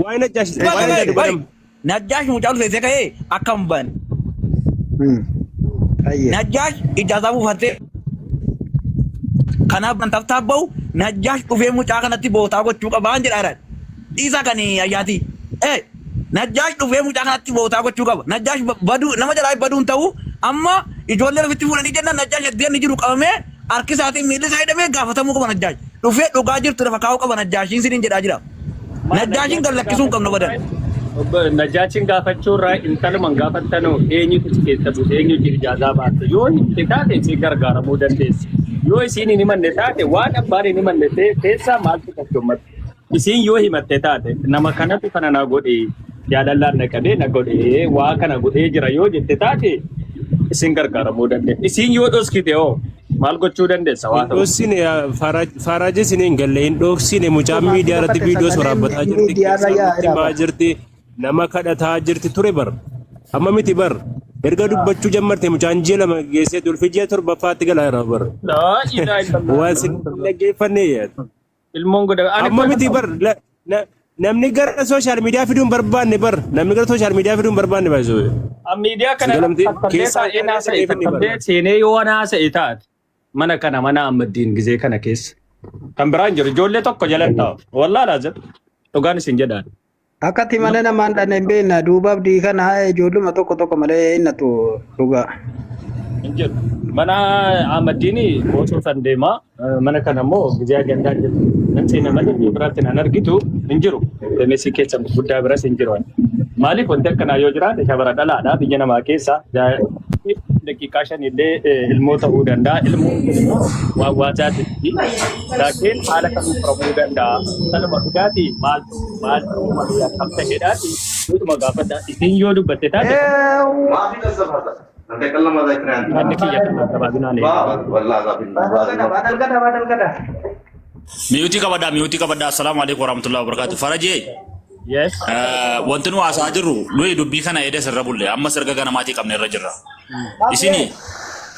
Waa'ee Najjaash Qoy waa'ee qoy Najjaash qoy. dubbatamu. Najjaash mucaa ulfeessee ka'ee akkam ban. Ayyee. Najjaash ijaasaa buufattee kanaaf ban taftaaf ba'u Najjaash dhufee mucaa kanatti bootaa gochuu qabaan jedha. Dhiisaa kan ayyaatii. Eh Najjaash dhufee mucaa kanatti bootaa gochuu qaba. Najjaash baduu nama jalaa baduun ta'u amma ijoollee ofitti fuudhanii jennaan Najjaash eddee inni jiru qabamee harki isaatiin miilli isaa hidhamee gaafatamuu qaba Najjaash. Dhufee dhugaa jirtu lafa kaa'uu qaba Najjaashiin siniin jedhaa jira. Najjaashiin gad lakkisuu hin qabnu badan. Obbo Najjaashiin gaafachuu irraa intaluman gaafattanoo eenyutu si keessa buuse eenyutu ijaazaa baate yoo himte taate isii gargaaramuu dandeessi. Yoo isiin hin himanne taate waan abbaan hin himanne keessaa maaltu qabdu Isiin yoo himatte taate nama kanatu kana na godhe jaalallaan na qabee na godhe waa kana godhee jira yoo jette taate isin gargaaramuu dandeessa. Isiin yoo dhoskite hoo maal gochuu dandeessa waa Hin ta'u. dhoksine faaraajii isin hin galle hin dhoksine mucaan Maaltu miidiyaa irratti dubbate viidiyoo sagaleen waraabbataa jirti miidiyaarra keessaa nutti yaa'eera himaa bara. jirti nama kadhataa jirti ture bar amma miti bar erga dubbachuu jammarte mucaan ji'a 2 geessee ulfi ji'a torbaffaatti galaa jira bar Laa ilaaha illallah. waan isin hin dhaggeeffanne yaad. Ilmoon godha. Ani Amma miti bar namni gara sooshaal miidiyaa fiduun barbaanne bar namni gara sooshaal miidiyaa fiduun barbaanne baay'isuu. Miidiyaa kana Galamti tattabbee keessaa taa'ee naasa'e finni bar. tattabbee seenee yoo naasa'e taate mana kana mana Ahmaddiin gizee kana keessa. Kan biraan jiru ijoollee tokko jala hin taa'u. Wallaa laazim dhugaan isin jedhaan. Akkatti mana namaan dhanne hin beekna duuba abdii kana ijoolluma tokko tokko malee hin natu dhugaa. Hin jiru. Mana Ahmaddiin osoo san deema. Mana kana immoo gizee ajandaa jiru. Nan seena malee biyya biraatti nan argitu hin jiru. Mesii keessa guddaa biras hin jiru. Maaliif wanti akkanaa yoo jiraate shabara dhalaadha biyya namaa keessa daqiiqaa 5 illee ilmoo ta'uu danda'a. Ilmoon kun immoo waan waasaati. Laakiin haala kamiin furamuu danda'a? Kanuma dhugaatii maaltu maaltu uumame akkam ta'edhaati dhuguma gaafadha. Isin yoo dubbatte taate manni kiyya kan gabaabinaan eegama. Miyuutii qabadhaa, miyuutii qabadhaa. Assalaamu alaikum warahmatullahi wabarakatuh. Farajee. Yes. Wanti nu haasa'aa jirru nuyi dubbii kana eeda sirra bulle amma sirga ganamaatii qabne irra jirra. Isini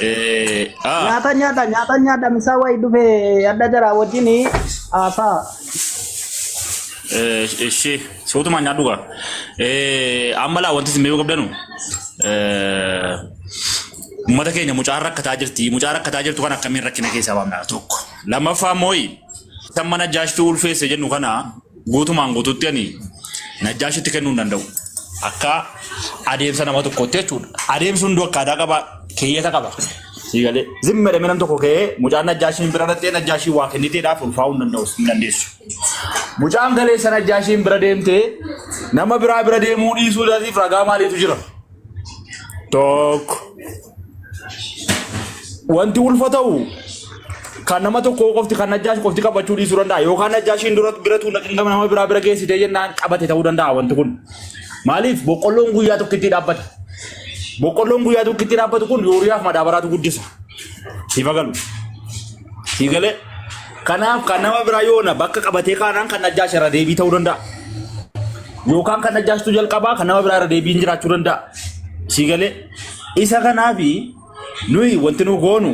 Nyaata nyaata nyaata nyaata misaa wayii dhufe adda jara wajjin haasaa. Ishee suutumaan nyaadhu gaa. Amma laa wanti isin beekuu qabdanu uummata keenya mucaan rakkataa jirti. Mucaa rakkataa jirtu kan akkamiin rakkina keessaa baafna tokko. Lammaffaa immoo Isa amma Najjaashtu ulfeesse jennu kana guutumaan guututti ani Najjaashitti kennuu hin danda'u. Akka adeemsa nama tokkootti jechuudha. Adeemsi hunduu akkaataa qaba, keeyyata qaba. Sii galee. Zimma jedhamee nam tokko ka'ee mucaan Najjaashiin bira dhaqxee Najjaashiin waa kenniteedhaaf ulfaa'uu hin danda'u hin dandeessu. Mucaan kaleessa Najjaashiin bira deemtee nama biraa bira deemuu dhiisuu isaatiif ragaa maaliitu jira? Tokko. Wanti ulfa ta'u kan nama tokko qofti kan Najjaash qofti qabachuu dhiisuu danda'a. Yookaan Najjaashiin dura bira tuun dhaqin nama biraa bira geessitee jennaan qabate ta'uu danda'a wanti kun. Maaliif boqqolloon guyyaa tokkitti dhaabbata. Boqqolloon guyyaa tokkitti dhaabbatu kun yuuriyaaf madaabaraatu guddisa. Siif galu. Sii galee. Kanaaf kan nama biraa yoona bakka qabatee kaanaan kan Najjaash irra deebii ta'uu danda'a. Yookaan kan Najjaashtu jalqabaa kan nama biraa irra deebiin jiraachuu danda'a. Sii galee. Isa kanaafi nuyi wanti nu goonu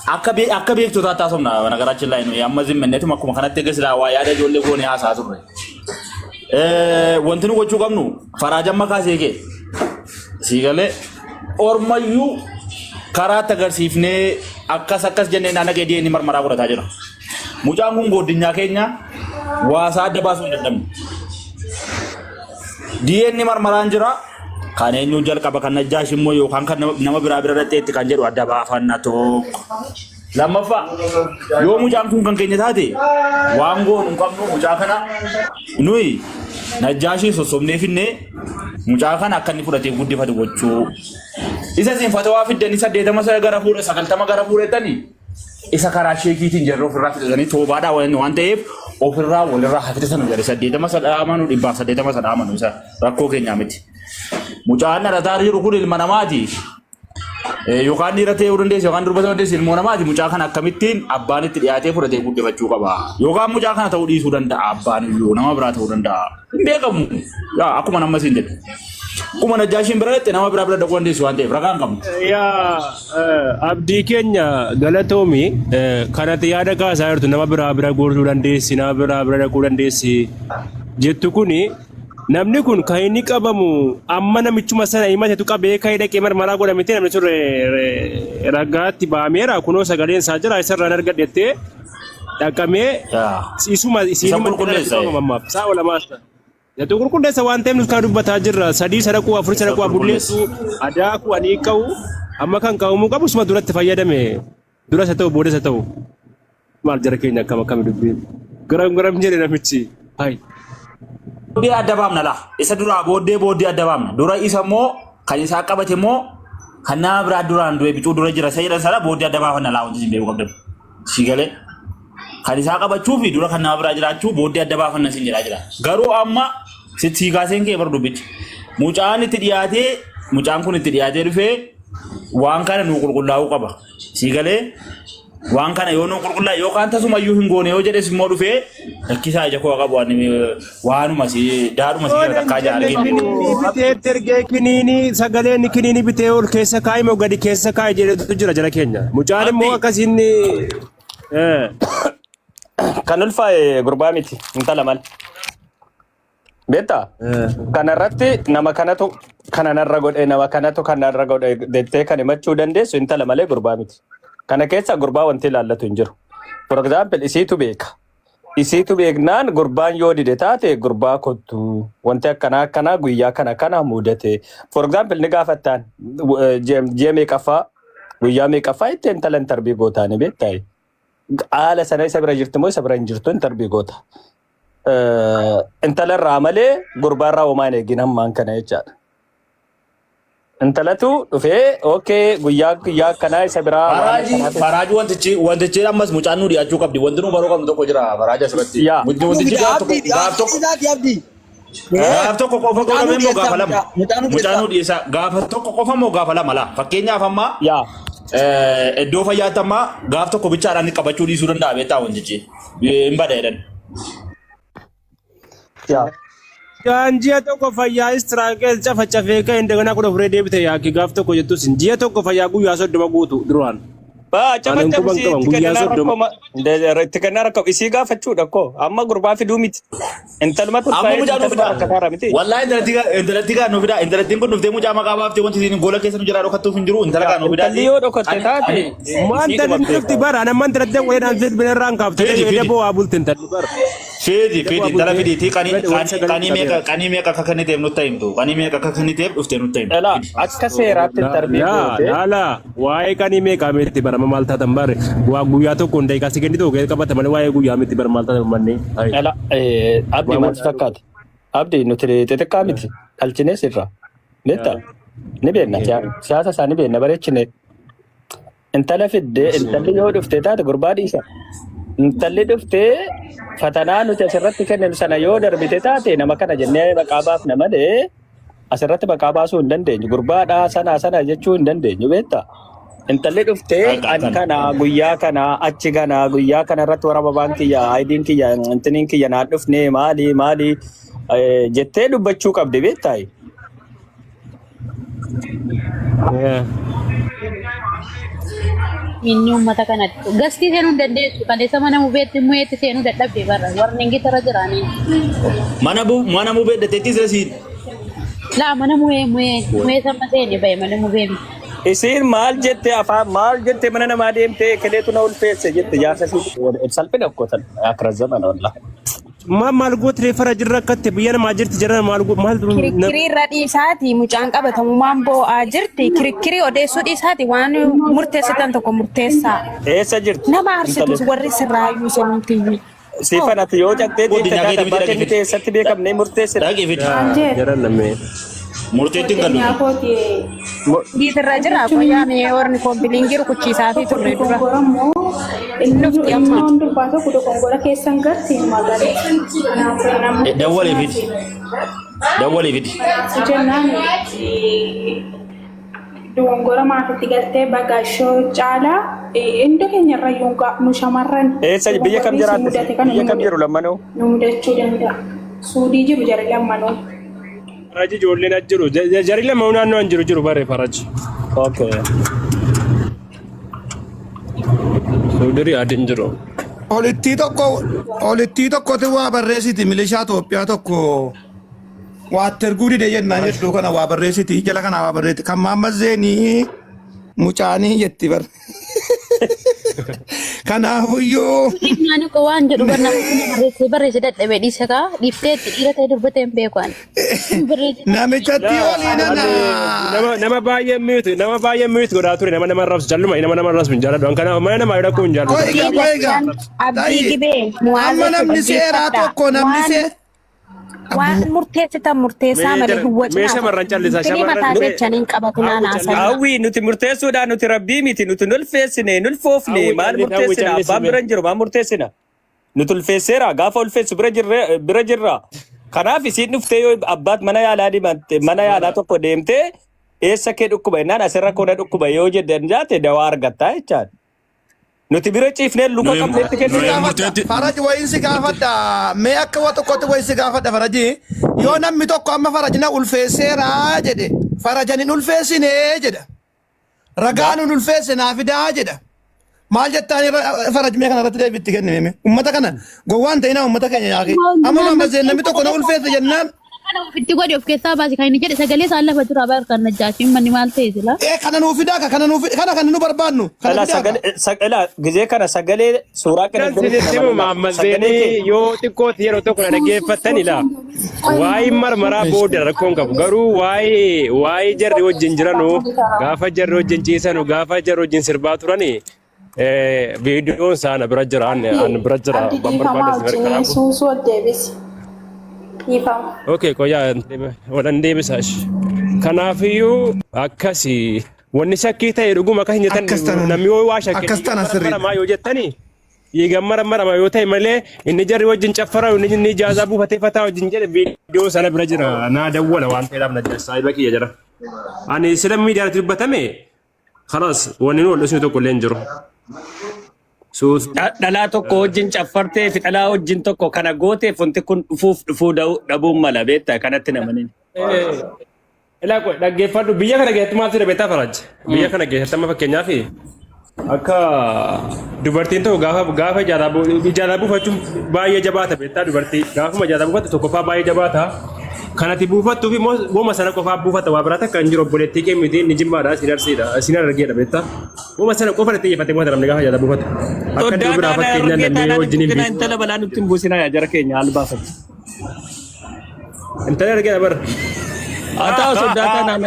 akka akka beektotaatti haasofna nagaraachin laa nuyi amma zimmanneetuma akkuma kanatti eega silaa waa yaada ijoollee goone haasaa turre. Wanti nu gochuu qabnu faraajamma kaasee kee sii galee ormayyuu karaatti agarsiifnee akkas akkas jennee naannoo kee DNA marmaraa godhataa jira. Mucaan kun gooddinyaa keenya waasaa adda baasuu hin dandamne. DNA marmaraan jira. Kan eenyu jalqaba kan Najjaash immoo yookaan kan nama biraa bira dhaqxeetti kan jedhu adda baafanna tokko. Lammaffaa yoo mucaan kun kan keenya taate waan goonu hin qabnu mucaa kana nuyi Najjaashii sossobnee finnee mucaa kana akka inni fudhatee guddifatu gochuu. Isa isin fatawaa fiddanii 80 gara fuudha 90 gara fuudhettanii isa karaa sheekiitiin jarri ofirraa fixatanii toobaadhaa waan ta'eef ofirraa walirraa haa fixatanu jedhe 80 sadhaa amanu 180 sadhaa amanu isa rakkoo keenyaa miti. Mucaan dhalataa jiru kun ilma namaati. Yookaan dhiira ta'uu dandeessi yookaan durba ta'uu dandeessi ilmoo namaati. Mucaa kana akkamittiin abbaan itti dhiyaatee fudhatee guddifachuu qaba. Yookaan mucaa kana ta'uu dhiisuu danda'a abbaan iyyuu nama biraa ta'uu danda'a. Hin beekamu. Yaa akkuma nama siin jedhu. Akkuma Najjaashiin bira dhaqxe nama biraa bira dhaquu dandeessu waan ta'eef ragaa hin qabnu. Yaa abdii keenya galatoomi kanatti yaada kaasaa jirtu nama biraa bira gorsuu dandeessi nama biraa bira dhaquu dandeessi jettu kuni namni kun kan inni qabamu amma namichuma sana himatetu qabee ka'ee dhaqee marmaraa godha miti namni sun ragaatti ba'ameera kunoo sagaleen isaa jira isarraan argadhettee dhaqamee Yaa. isuma Isa isiinuma qulqulleessa. qabama ammaaf sa'a lamaas ta'a. Jatu qulqulleessa waan ta'eef nuti kana dubbataa jirra. Sadii sadaquu afur Isa sadaquu qulqulleessa. abulleessu adaakuu ani qabu amma kan qabamuu qabu suma duratti fayyadame duras haa ta'u boodas haa ta'u maal jara keenya akkam akkam dubbiin garam garam jedhe namichi hay. Booddee adda baafna laa. Isa duraa booddee booddee adda baafna. Dura isa immoo kan isaa qabate immoo kan nama biraa duraan du'e bicuu dura jira isa jedhan sana booddee adda baafanna laa wanti isin beekuu qabdan. Si galee. Kan isaa qabachuu fi dura kan nama biraa jiraachuu booddee adda baafanna isin jedhaa jira. Garuu amma sitti kaaseen kee bar dubbichi. Mucaan itti dhiyaatee mucaan kun itti dhiyaatee dhufee waan kana nuu qulqullaa'uu qaba. Si galee waan kana yoo nuu qulqullaa'e yookaan tasumayyuu hin goone yoo jedhes immoo dhufee rakkisaa ija koo qabu ani waanuma si daadhuma si Yoon takkaa hin jenne ija arginu. kiniinii bitee ergee kiniinii sagaleen kiniinii bitee ol keessa kaa'e moo gadi keessa kaa'e jedhetu jira jara keenya. Mucaan immoo Abdi akkasiin Kan ulfaa'e gurbaa miti intala mal. Beektaa? Kanarratti nama kanatu kana narra godhe nama kanatu kana narra godhe jettee kan himachuu dandeessu intala malee gurbaa miti. Kana keessa gurbaa wanti ilaallatu hin jiru. For example isiitu beeka. Isiitu beeknaan gurbaan yoo dide taate gurbaa kottu wanti akkanaa akkanaa guyyaa kana kana mudate. For example ni gaafattaan ji'a meeqaffaa guyyaa meeqaffaa itti intala intarbii gootaani beektaa? Haala sana isa bira jirti moo isa bira hin jirtu intarbii goota. Intala irraa malee gurbaa irraa homaa hin eegin hammaan kana jechaadha. Intalatu dhufee okay guyyaa guyyaa akkanaa isa biraa waan Faraajii akkanaatu faraajii wantichi wantichi ammas mucaan nu dhiyaachuu qabdi. Wanti nu baruu qabnu tokko jira faraaja asirratti. yaa Wanti Nu wantichi fida gaaf tokko abdii gaaf tokko abdii abdii. gaaf tokko qofa Mucaa nu godhame immoo dhiyeessaa gaafa lama. mucaa mucaa nu Mucaa dhiyeessaa. nu dhiyeessaa gaafa tokko qofa moo gaafa lama laa. Fakkeenyaaf amma yaa iddoo fayyaatti amma gaaf tokko bichaadhaan qabachuu dhiisuu danda'a beektaa wantichi. Hin bada jedhan. yaa Gaan ji'a tokko fayyaa istiraakee cafacafee ka'e indagana 14 deebite yaakki gaaf tokko jettus ji'a tokko fayyaa guyyaa 30 guutu duraan. Baa Ani quban cafacabsii qaban itti guyyaa kennaa 30. rakkoo itti kennaa rakkoo isii gaafachuudha koo amma gurbaa fiduu miti intalumatu Amma ulfaa'ee mucaa nu intaluma fidaa. rakkataara miti. Wallaahi intalatti gaa nu fidaa. Intalattiin kun dhuftee mucaa maqaa baaftee wanti isiin gola keessa nu jalaa dhokattuuf hin jiru. Intala gaa nu fidaa. Intalli yoo dhokatte Ani taate ani Maanta isiidhuma inni dhufti beeka. bara nama intalatti wayiidhaan filbina irraan kaafte fidi jedhee fidi. bo'aa bulte intalli bara. Fidi Daboo fidi intala abuutee fidiitii qanii waan sagalee qanii meeqa qabeera. qanii meeqa akka kenniteef nutti himtu qanii meeqa akka kenniteef dhuftee nutti himtu. Dhala Fidi. akka seeraatti tarbii Laa goote laa laa waa'ee qanii meeqaa miti barama maal taatan bare waa guyyaa tokko hin daqiiqaa si kennitu ogee qabata malee waa'ee guyyaa miti bara maal taatan mannee. dhala abdii Waa maal si wallaalu. fakkaata? Abdii nuti xixiqqaa miti dhalchines irraa beektaa? Ni beekna siyaasa isaa ni beekna bareechine. Intala fiddee intalli yoo dhuftee taate gurbaa dhiisa. Intalli dhuftee fatanaa nuti asirratti kenninu sana yoo darbite taate nama kana jennee maqaa baafna malee asirratti maqaa baasuu hin dandeenyu. Gurbaadhaa sana sana jechuu hin dandeenyu beektaa? Intalli dhuftee Akka ani akkana. kana guyyaa kana achi kana guyyaa kana irratti warra babaan kiyya ayidiin kiyya intiniin kiyya naan dhufne maali maali jettee dubbachuu qabdi beektaa? Inni uummata kanatti gastii seenuu hin dandeessu. Kaleessa mana mubeetti mu'eetti seenuu dadhabde barra. Warri ingitara jiraanii. Mana bu mana mubee dhateettii sira siin. Laa mana mu'ee mu'ee mu'ee sama seene bahe mana mubee miti. Isiin maal jette afaan maal jette mana namaa deemtee keleetu na ulfeesse jette jaarsa isii salphina uffatan akira zamana wallah. Maal maal gootiree fara jirra akkatti biyya namaa jirti jara maal maal Kirikkirii irra dhiisaati mucaan qabatamumaan boo'aa jirti. Kirikkirii odeessuu dhiisaati waan murteessitan tokko murteessaa. Eessa jirti? Nama aarsitus warri sirraayyuu sanumtiyyuu. Siifan ati yoo cattee Goddi deemte nyaagee taate miti abbaa dhaqi kennite fidi. eessatti beekamnee murteessina. Dhaqi fidi. Jara namee. Murteettiin kan Yaa dhufe. kooti Giitirra jira qoyyaa mee warri koombiliingii rukuchiisaa fi turre dura. Inni dhufti amma. Durbaa tokko dogongora keessan garte magaalaa. Dawwalee fidi. Dawwalee fidi. Jennaan dogongora maafitti galtee bagaashoo caalaa iddoo keenyarra iyyuu nu shamarran Eessa biyya kam dogongorri si jiraatti? mudate kana Biyya kam jiru lammanuu? nu mudachuu danda'a. Suudii jiru jara lammanuu. Faraji ijoolleen as jiru. Jarri lama naannoo an jiru jiru bare faraji. Okay. Suudirii adiin jiru. Olittii tokko olittii tokkotu waa barreessiti milishaa Itoophiyaa tokko waa itti erguu dide jennaan jechuun kana waa barreessiti jala kana waa barreessiti kan maamma zeenii mucaanii jetti bar. Kanaafuyyuu Naani koo waan jedhu bar nama barreessee barreessee dadhabee dhiise kaa dhiifteetti dhiira ta'e durba ta'e hin beeku ani. Barreessee namichatti olii nana. Nama nama baay'ee miitu nama baay'ee miitu godhaa ture nama nama arrabsu jalluma nama nama arrabsu hin jaalladhu. An kanaaf mana namaa dhaquu hin jaalladhu. Qoiga qoiga. Abdii Ta'i gibee amma muwaazatu namni seeraa dhaggeeffadha. tokko namni Waan see waan murteessitan murteessaa Mee malee jara hin mee wacinaa. shamarran callisaa Firii shamarran mataa mee jechanii hin qabatinaa hawwi naasanaa. callisaa Hawwi nuti murteessuudhaan nuti rabbii miti nuti nulfeessine nulfoofne hawwi maal callis hawwi murteessina callisi abbaan mee. bira hin jiru maal murteessina nuti ulfeesseera gaafa ulfeessu bira jirre bira jirra kanaaf isiin dhuftee yoo abbaat mana yaalaa dimatte mana yaalaa tokko deemtee eessa kee dhukkuba jennaan asirra koo na dhukkuba yoo jedhan jaate dawaa argattaa jechaadha. Nuti bira ciifnee luka Nuyi qabneetti si kennina. nuyi gaafadha murteetti faraji wayiin si gaafadha mee akka waa tokkotti wayiin si gaafadha faraji yoo namni tokko amma farajina ulfeesseera jedhe farajan hin ulfeessine jedha ragaan hin ulfeesse naa fidaa jedha maal jettaan faraj mee kana irratti deebiitti kennime mee ummata kana gowwaan ta'inaa ummata keenya yaaqi amma amma namni tokko na ulfeesse jennaan Kana ofitti godhi of keessaa baasi kan inni jedhe sagalee isaan lafa jira bara kan najjaashiin manni maal ta'e sila. ee kana nuu fidaa ka kana nuu fida kana kan nu barbaannu kana Dhala fidaa ka sagalee ila gizee kana sagalee suuraa Kan qinabbirii isinitti himu namanna Maamma sagalee Zeenii kee yoo xiqqootti yeroo tokko na dhaggeeffattan ila. Waa'ee marmaraa booda rakkoon qabu garuu waa'ee waa'ee jarri wajjin jiranu gaafa jarri wajjin ciisanu gaafa jarri wajjin sirbaa turani viidiyoon isaa na bira jira an bira jira Abdi waan dhiifamaa barbaade si wajjin gargaaru. suusuu ol deebisi. Dhiifama. Okay, qoyaa walan deebisa ishi. Kanaafiyyuu akkasi wanni shakkii ta'e dhuguma akkas hin jettan akkas tana namni yoo waa shakke akkas dhiiga tana sirriidha. marmaramaa yoo jettani dhiiga marmarama yoo ta'e malee inni jarri wajjin caffara inni inni ijaazaa buufatee fataa wajjin jedhe viidiyoo sana bira jira naa dawwala waan ta'eedhaaf na jira saahiba kiyya jira. Ani sila miidiyaatti dubbatame Khalas wanni nu wal dhoksinu tokko illee hin jiru. Suus Dhalaa tokko wajjin caffartee fi dhalaa wajjin tokko kana gooteef wanti kun dhufuuf dhufuu dhabuun mala beektaa kanatti namanin. Ilaa qoy dhaggeeffadhu biyya kana keessatti maaltu jira beektaa Faraj? Biyya kana keessatti amma fakkeenyaaf akka dubartiin tokko gaafa gaafa ijaaraa buufachuun baay'ee jabaata beektaa dubartii gaafuma ijaaraa buufattu tokkoffaa baay'ee jabaata. Kanati buufattuu fi woma sana qofaa buufata waa biraa takka hin jiru obboleettii kee miti inni jimmaadha sin arsiidha sin argeedha beektaa. Woma sana qofa irratti xiyyeeffatee buufata namni gaafa jaalata buufatu. Akka iddoo Soddaa biraa taanaa fakkeenyaan argee namni taanaan wajjin hin buusinaa biifu. intala balaa nutti hin buusinaa yaa jara keenya haal baafatu. Intala argeedha bara. Haa ta'u soddaa taanaan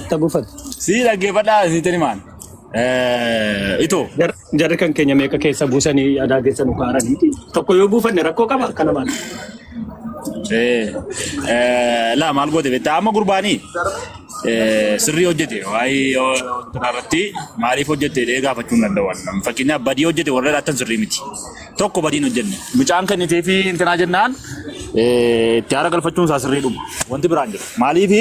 itti buufatu. Si dhaggeeffadhaa sitti himaan. Itoo. Jarri kan keenya meeqa keessa buusanii adaa keessa nu kaaraniiti. Tokko yoo buufanne rakkoo qaba akkana maal. Laa maal goote beektaa amma gurbaanii sirrii hojjete waa'ee wanta irratti maaliif hojjete jedhee gaafachuu hin danda'u. Fakkeenyaaf badii hojjete warra laattan sirrii miti. Tokko badii hin hojjenne. Mucaan kennitee fi intinaa jennaan itti haara galfachuun isaa sirrii dhuma. Wanti biraan jiru. Maaliif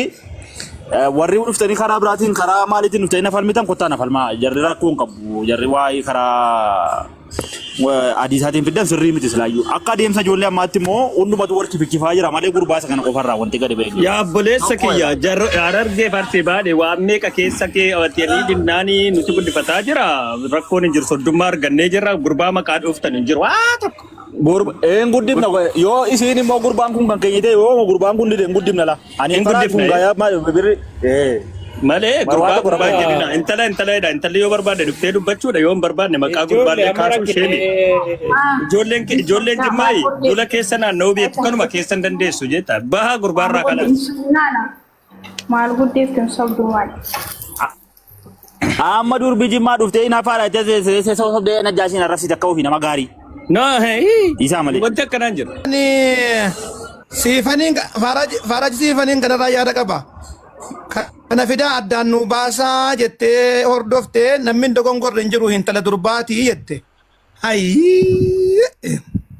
warri dhuftanii karaa biraatiin karaa maaliitiin dhuftanii na falmitan kottaa na falmaa. Jarri rakkoo hin qabu. Jarri waa'ee karaa adii isaatiin fiddan sirrii miti silaayyuu. Akka adeemsa ijoollee ammaatti immoo hundumatu wal kifikifaa jira malee gurbaa isa kana qofarraa wanti gadi ba'e. Yaa obboleessa kiyya harargee farsee baadhe waan meeqa keessa kee atiyanii dinnaanii nuti guddifataa jira rakkoon hin jiru soddummaa argannee jirra gurbaa maqaa dhooftan hin jiru waa tokko. Een guddifna yoo isiin immoo gurbaan kun kan keenya ta'e yoo gurbaan kun dide hin guddifna la. Ani Hin faraa kun guddifna, gaayaa maal birri. Malee Maal gurbaa waan tokko gurbaa rakkoo jedhina intala intala jedha intalli yoo barbaadde dhuftee dubbachuudha yoo hin barbaadne maqaa Ijoollee gurbaallee amma kaasuu ishee miti. rakkine Ijoolleen ijoolleen jimmaayi lola keessa naanna'uu beektu kanuma keessa hin dandeessu jetta bahaa gurbaarraa kanas. Maal guddeeftu hin sobdu maal? Amma durbi jimmaa dhuftee hin hafaadha jettee sobdee najjaashiin arrabsite akka ofii nama gaarii. No, hey. Isaa malee. Wanti akkanaan jiru. Ani siifaniin faaraji siifaniin kanarraa yaada qaba. Kana fidaa addaan nu baasaa jettee hordoftee namni hin dogongorre hin jiru intala durbaatii jette. Hayii.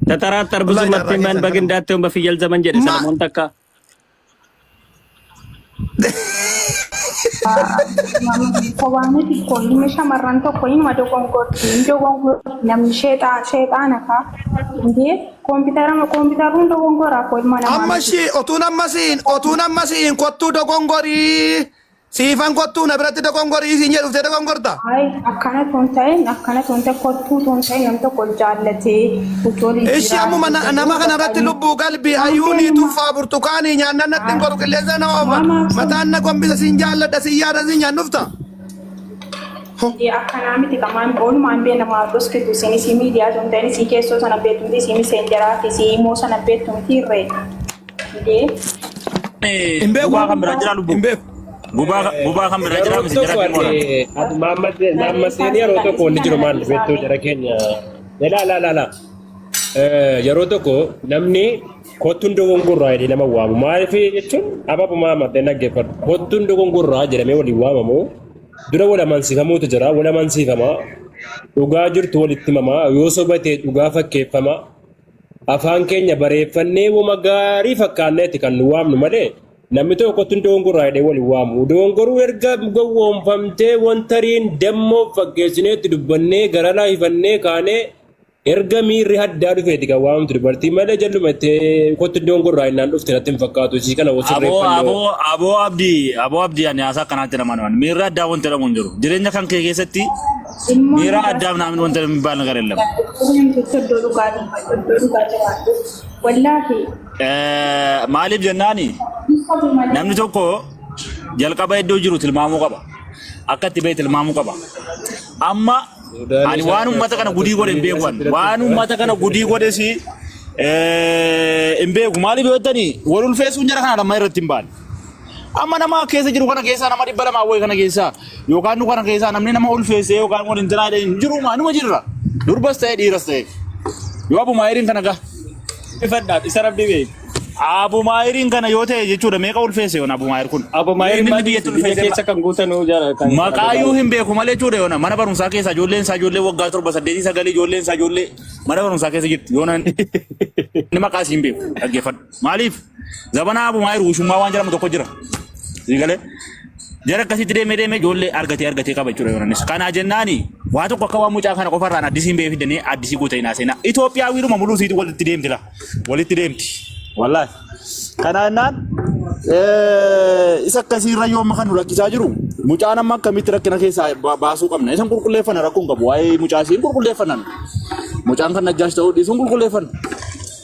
Tataraattar Wallahi ብዙ jaarraa መጥፊ ማን keessan በግ kana. እንዳትሆን በፍየል ዘመን jedhe Ma Salamoon takka. Kophaan xiqqoo ilmi shamarran tokko inuma dogongorti. Hin dogongorti namni sheexaana kaa. Indee koompitara koompitaruun dogongoraa koo ilma namaa amma miti. ishii otuun amma siin otuun amma siin kottuu dogongorii siifan kottuu na biratti dogongorii siin jedhu dhuftee dogongorta. Ay akkana tun ta'in akkana tun ta'in kottuu tun ta'in namni tokko jaallatee utuu waliin Ishi ammuma jiraatu nama kana irratti lubbuu qalbii hayyuunii tuffaa burtukaanii nyaannan natti hin goru qilleensa nama oofa mataan na gombisa siin jaalladha siin yaada siin nyaannufta. Akkanaa miti qamaan oolumaan bee namaa dhoskitu isin isii miidiyaa tun ta'in isii keessoo sana beektu miti isii miseenjaraa fi isii immoo sana beektu miti irree. Indee Hin beeku. Gubaa kan biraa jira lubbu. Hin beeku. Gubaa kan biraa jira Yeroo miti tokko jara dhimmoodha. ati Maammadeen yeroo tokko wanni jiru maal beektuu jara keenya. Laa laa laa laa. Yeroo tokko namni kottuun dogongorraa jedhee nama waamu. Maaliif jechuun ababu maammadeen dhaggeeffadhu. Kottuun dogongorraa jedhamee waliin waamamu dura wal amansiifamuutu jira. Wal amansiifama. Dhugaa jirtu walitti himamaa. Yoo soba ta'e dhugaa fakkeeffama. Afaan keenya bareeffannee wama gaarii fakkaanneeti kan nu waamnu malee namni tokko kottuun dogongorraa jedhee waliin waamu. Dogongoruu erga gowwoomfamtee wanta riin dammoo fakkeessineetti dubbannee gara laayifannee kaanee erga miirri haddaa dhufeeti kan waamtu dubartii malee jalluma itti kottu dogongorraa innaan dhufte natti hin fakkaatu. Isii kana Aboo sirreeffannoo. aboo aboo abdii aboo abdii ani haasaa akkanaatti nama nuwan miirri addaa wanti jedhamu hin jiru jireenya kan kee keessatti Ilmoon miira addaa ምናምን wanti የሚባል ነገር የለም። Namtichi iddoo dhugaa dubbadhu iddoo dhugaa jiraadhu. Wallaahi Maaliif jennaani sabu malee. namni tokko jalqaba iddoo jiru tilmaamuu qaba akka itti ba'e tilmaamuu qaba. Amma ani waan uummata kana gudii godhe hin beeku ani. Waan uummata kana gudii godhe si hin beeku maaliif yoo jettani wal ulfeessuun jara kana lammaa irratti hin baane. Amma nama keessa jiru kana keessaa nama 200 wayii kana keessaa yookaan nu kana keessaa namni nama ulfeessee yookaan wal hin jiraadhe hin jiru maanuma jirra. Durbas ta'e dhiiras ta'e. Yoo abumaayiriin kana gaha. Ifadhaaf isa rabbi beeku. Abumaayiriin kana yoo ta'e jechuudha meeqa ulfeesse yoon abumaayir kun. Abumaayir Inni maal biyyatti biyya ulfeesse keessa kan guutanuu jara kan maqaayyuu hin beeku malee jechuudha yoona mana barumsaa keessa ijoolleen isaa ijoollee waggaa 7 8 9 ijoolleen isaa ijoollee mana barumsaa keessa jirti yoona inni maqaa isii hin beeku dhaggeeffadhu. Maaliif zabanaa abumaayir wushummaa waan jedhamu tokko jira. Sii galee jara akkasitti deemee deemee ijoollee argatee argatee qaba jechuudha yoonanis. Kanaa jennaani waa tokko akka waan mucaa kana qofarraan addisii hin beekne addisii guutee hin haaseenaa. Itoophiyaa wiiruma muluu siitu walitti deemti la walitti deemti. Wallaahi. Kanaa jennaan isa akkasiirra yoo amma kan nu rakkisaa jiru mucaan amma akkamitti rakkina keessaa baasuu qabna. Isan qulqulleeffanna rakkoon qabu waa'ee mucaa isiin qulqulleeffannan. Mucaan kan najjaash ta'uu dhiisuun qulqulleeffanna.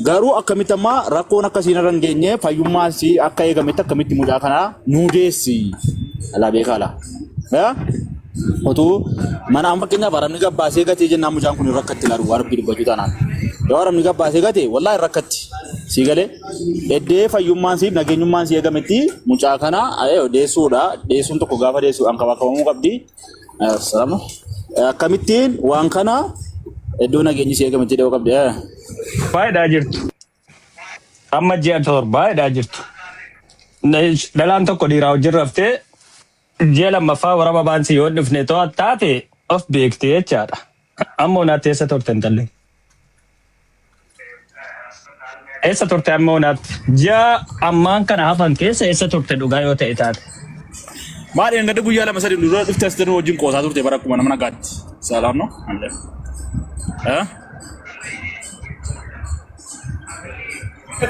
Garuu akkamitti amma rakkoon akkasiin irra hin geenye fayyummaan si akka eegametti akkamitti mucaa kanaa nuu deessi. Alaa beekaa alaa. Yaa? Otuu mana amma fakkeenyaaf arabni gabbaasee gatee jennaan mucaan kun hin rakkatti laa dhugaa rabbii dubbachuu taanaan. Yoo arabni gabbaasee gate wallaahi hin rakkatti. Sii galee eddee fayyummaan siif nageenyummaan si eegametti mucaa kana deessuudha. Deessuun tokko gaafa deessu ankabakabamuu qabdi. Salaama. Akkamittiin waan kana iddoo nageenyi si eegametti dhiyoo qabdi. Baay'eedhaa jirtu. Amma ji'a torbaadhaa jirtu. Dhalaan tokko dhiiraa wajjin raftee ji'a lammaffaa waraba baansi yoo hin dhufne taate of beekte jechaadha. Amma onaatti eessa turte intalli? Eessa turte amma onaatti? Ji'a ammaan kana hafan keessa eessa turte dhugaa yoo ta'e taate? Maal inni gadi guyyaa lama sadii dura dhufte as jedhu wajjin qoosaa turte bara akkuma nama nagaatti. Salaam no? Eh?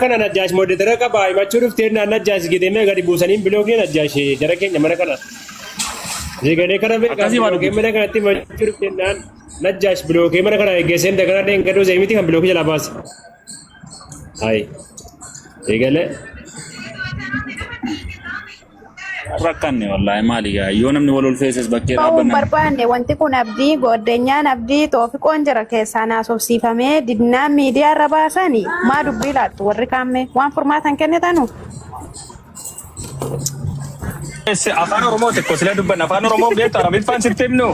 Kana Najjaash moderator qaba himachuu dhuftee naan Najjaash gedemee gadi buusaniin bilookii Najjaash jara keenya mana kana. Eegalee kana beekaa Akkasii waan bilookii dubbatu. mana kanatti himachuu dhuftee naan Najjaash bilookii mana kana geesseen daganaa dheengadoo zeemiti kan bilookii jalaa baase. Hayi. Eegalee. Rakkanne wallaahi maali gaa yoo namni wal ulfeesses bakkee Ta'uu hin dhaabbanna. barbaanne wanti kun abdii gooddenyaan abdii toofiqoon jira keessaa naasofsiifamee didnaan miidiyaa irra baasanii maa dubbii laattu warri kaammee waan furmaatan kennitanu. Afaan Oromoo xiqqoo sila dubbanna. Afaan Oromoo beektu Arabiffaan sitti himnu.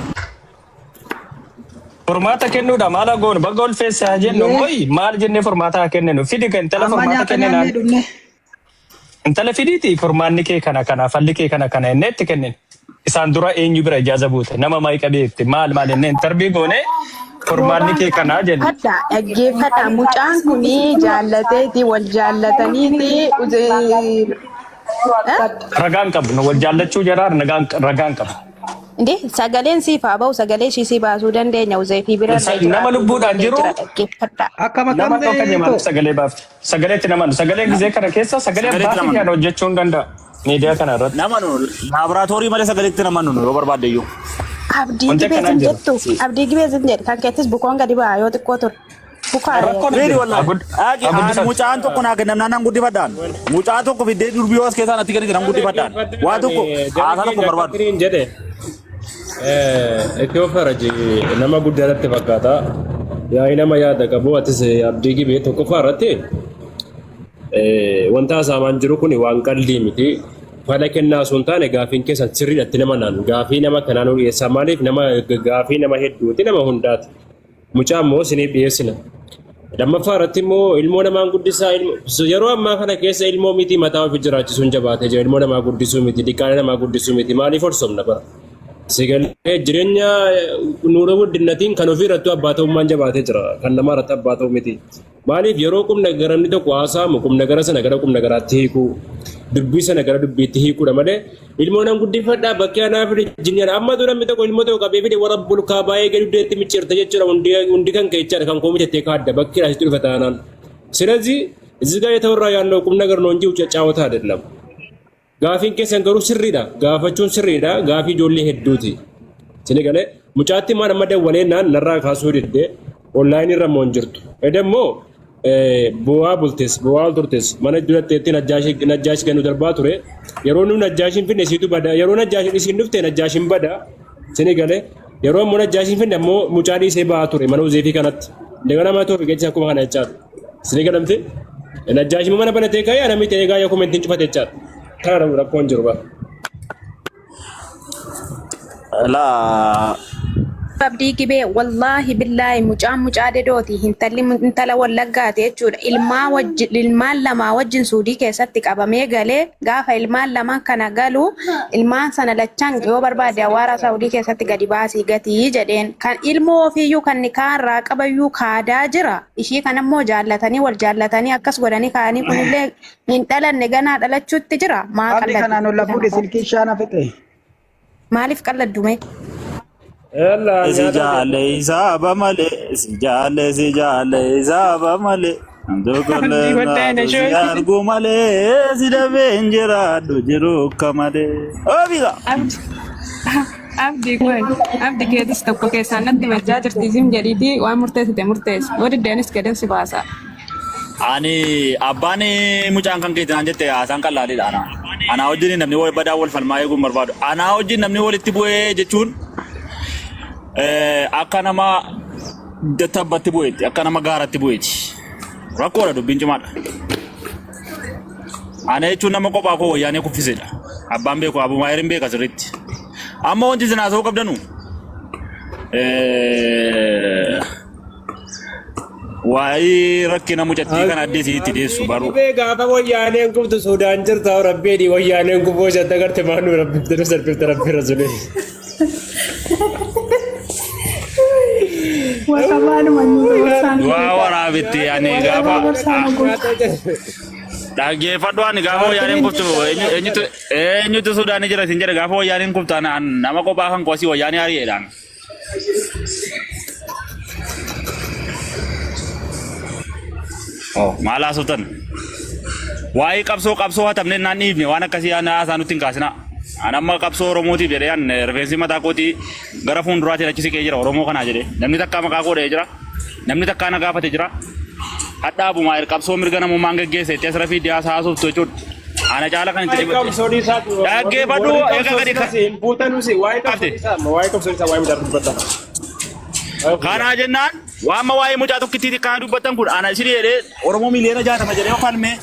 Furmaata kennuudha maal haa goonu baga ulfeesse haa jennu mooyi maal jennee furmaata haa kenninu fidi kan intala Amma furmaata nyaata kenninaan nyaannee dhumne. intala fidiiti furmaanni kee kana kana falli kee kana kana jennee itti kennina. Isaan dura eenyu bira ijaaza buute nama maayiqa beekte maal maal jennee intarvii goone furmaanni kee kanaa jenne. Dhaggeeffadha, dhaggeeffadha. Mucaan kun jaallateeti, wal jaallataniiti. Ragaan qabnu wal jaallachuu jaraa ragaan qabnu. Inde sagaleen siif haa bahu, sagalee ishii sii baasuu dandeenya. Uzeefii bira illee Nama jiraatu lubbuudhaan illee jiru jira dhaggeeffadha. Akkam nama akkam tokko ta'e maaliif sagalee baafte? Sagaleetti nama sagaleen gizee kana keessa sagalee Sagaleetti abbaa nama kiyyaan hojjechuu hin danda'a. Miidiyaa kana irratti. Nama nu laaboraatoorii malee sagaleetti nama nu yoo barbaadde iyyuu. Abdii Wanti gibee akkanaa sin hin jiru. jettu, abdii gibee sin jedhe kan keettis bukoon gadi ba'a yoo xiqqoo ture. Bukaare. Rakkoon hin Reedi jiru. wallahi. Dhaaqi Haa aan guddifatu. mucaan tokko naa kennam naan guddifadhaan. Mucaa tokko fiddee durbii yoo as keessaa natti kennite nan guddifadhaan. Waa tokko Jara haasaa tokko keenya barbaadu. akkattiin jedhe Itiyoo Faraji nama guddaa natti fakkaata. Yaa'ii nama yaada qabu atis abdii gibee tokkoffaa irratti wanta haasa'amaan jiru kun waan qaldii miti. Fala kennaa osoo hin taane gaafiin keessan sirriidhatti nama naan gaafii nama kanaa nu dhiyeessaa maaliif nama gaafii nama hedduuti nama hundaati. Mucaa immoo isiniif dhiyeessina. Lammaffaa irratti immoo ilmoo namaan guddisaa yeroo ammaa kana keessa ilmoo miti mataa ofii jiraachisuun jabaatee jira. Ilmoo namaa guddisuu miti, diqaala namaa guddisuu miti. Maaliif horsobna bara? Sigalee jireenya nuura guddinnatiin kan ofii irrattuu abbaa ta'ummaan jabaatee jira. Kan namaa irratti abbaa ta'u miti. Maaliif yeroo qubna garamni tokko haasa'amu qubna gara sana gara qubna garaatti hiikuu dubbii sana gara dubbiitti hiikuudha malee ilmoo nan guddifadhaa bakkee anaa fide jinniyaan amma dura namni tokko ilmoo tokko qabee fide warra bulkaa baay'ee gadi dugdeetti micciirta jechuudha hundi hundi kan kee jechaadha kan koo mitettee kaadda bakkee asitti dhufe taanaan. ስለዚህ እዚህ ጋር የተወራ ያለው ቁም ነገር ነው እንጂ ጫወታ አይደለም። Gaafiin keessan garuu sirriidha. Gaafachuun sirriidha. Gaafii ijoollee hedduuti. Isin galee mucaatti maan amma dawwalee naan narraa kaasuu didde onlaayinii irra immoo hin jirtu. Eda immoo bu'aa bultes bu'aa turtes mana duratteetti najjaashi ganu darbaa ture. Yeroo nu najjaashiin finne isiitu bada. Yeroo najjaashiin isiin dhufte najjaashiin bada. Isin galee yeroo immoo najjaashiin finne ammoo mucaa dhiisee ba'aa ture mana uzeefii kanatti. Indegana mana toofi geessa akkuma kana jechaadha. Isin galamte Najjaashi mana banatee ka'ee ana miti eegaa yoo komentiin cufate jechaadha. Kana rakkoon jiru bara. Laa Abdii Gibee wallaahi billaahi mucaan mucaa dedooti intalli intala wallaggaati jechuudha ilmaa wajji ilmaan lamaa wajjin suudii keessatti qabamee galee gaafa ilmaan lamaan kana galu ilmaan sana lachan yoo barbaade awwaara saudii keessatti gadi baasii gatii jedheen kan ilmoo ofiiyyuu kan nikaa irraa qabayyuu kaadaa jira ishii kanammoo jaallatanii wal jaallatanii akkas godhanii kaa'anii kunillee hin dhalanne ganaa dhalachuutti jira maa Abdi qalladdu kanaan olla fuudhe silkii shaana fixe. maaliif qalladdu mee Yalla Si nyaata jaalle isaaba malee si jaalle si jaalle isaaba malee Abdii Namtokkollee waddaa naatu si na shoo. argu malee si dafee hin jiraadhu jiru akka malee. Obiga! Abdii kun abdi keetis tokko keessaan natti machaa jirti isin jedhiitii waan murteessite murteessi. Yoo diddeenis gadan si baasa. Ani abbaan mucaan kan keetti naan jette haasaan qallaaliidha ana. Anaa wajjin namni wal badaa wal falmaa eeguun barbaadu. Anaa wajjin namni walitti bu'ee jechuun akka nama tabbatti bu'eetti, akka nama gaaratti bu'eeti. Rakkoodha dubbiin cimaadha. Ana jechuun nama kophaa koo wayyaanee kuffisedha. Abbaan beeku abumaa erin beeka sirriitti. Amma wanti isin haasa'uu qabdanu waa'ee rakkina mucattii kana addee isinitti deessu baruu. Dhibee gaafa wayyaaneen kuftu Suudaan jirta rabbeedhi wayyaaneen kufuu ishee agarte maanu rabbifte nu salphifte rabbi rasulee. Wakabaanuma nu gorsaan Du'aa waraabitti ani gaafa dhaggeeffadhu ani gaafa wayyaaneen kuftu eenyutu eenyutu Suudaanii jira isin jedhe gaafa wayyaaneen kuftu ana nama kophaa kan kosii wayyaanee ari'eedhaan. Oh, maal haasoftan? Waa'ee qabsoo qabsoo hatamne naan dhiifne waan akkasii aan haasaa nutti hin kaasinaa. An amma qabsoo Oromootiif jedhee an rifeensi mataa kootii gara fuulduraatiin achi siqee jira Oromoo kanaa jedhee. Namni takkaa maqaa koo dha'ee jira. Namni takkaa na gaafate jira. Hadhaa abumaa qabsoo mirga namummaan geggeesse itti asirra fiiddee haasaa haasoftu jechuudha. Ana caala kan itti Waa'ee dhibadhe. qabsoo dhiisaati. Dhaggeeffadhu Warri eega qabsoo gadi dhiisaas hin buutanusi waa'ee qabsoo qabde. dhiisaa amma waa'ee qabsoo dhiisaa waa'ee mucaa dubbata. Kanaa jennaan waan waa'ee mucaa tokkittiiti kana dubbattan kun ana isin jedhee Oromoo 60,000,000 jedhee yookaan mee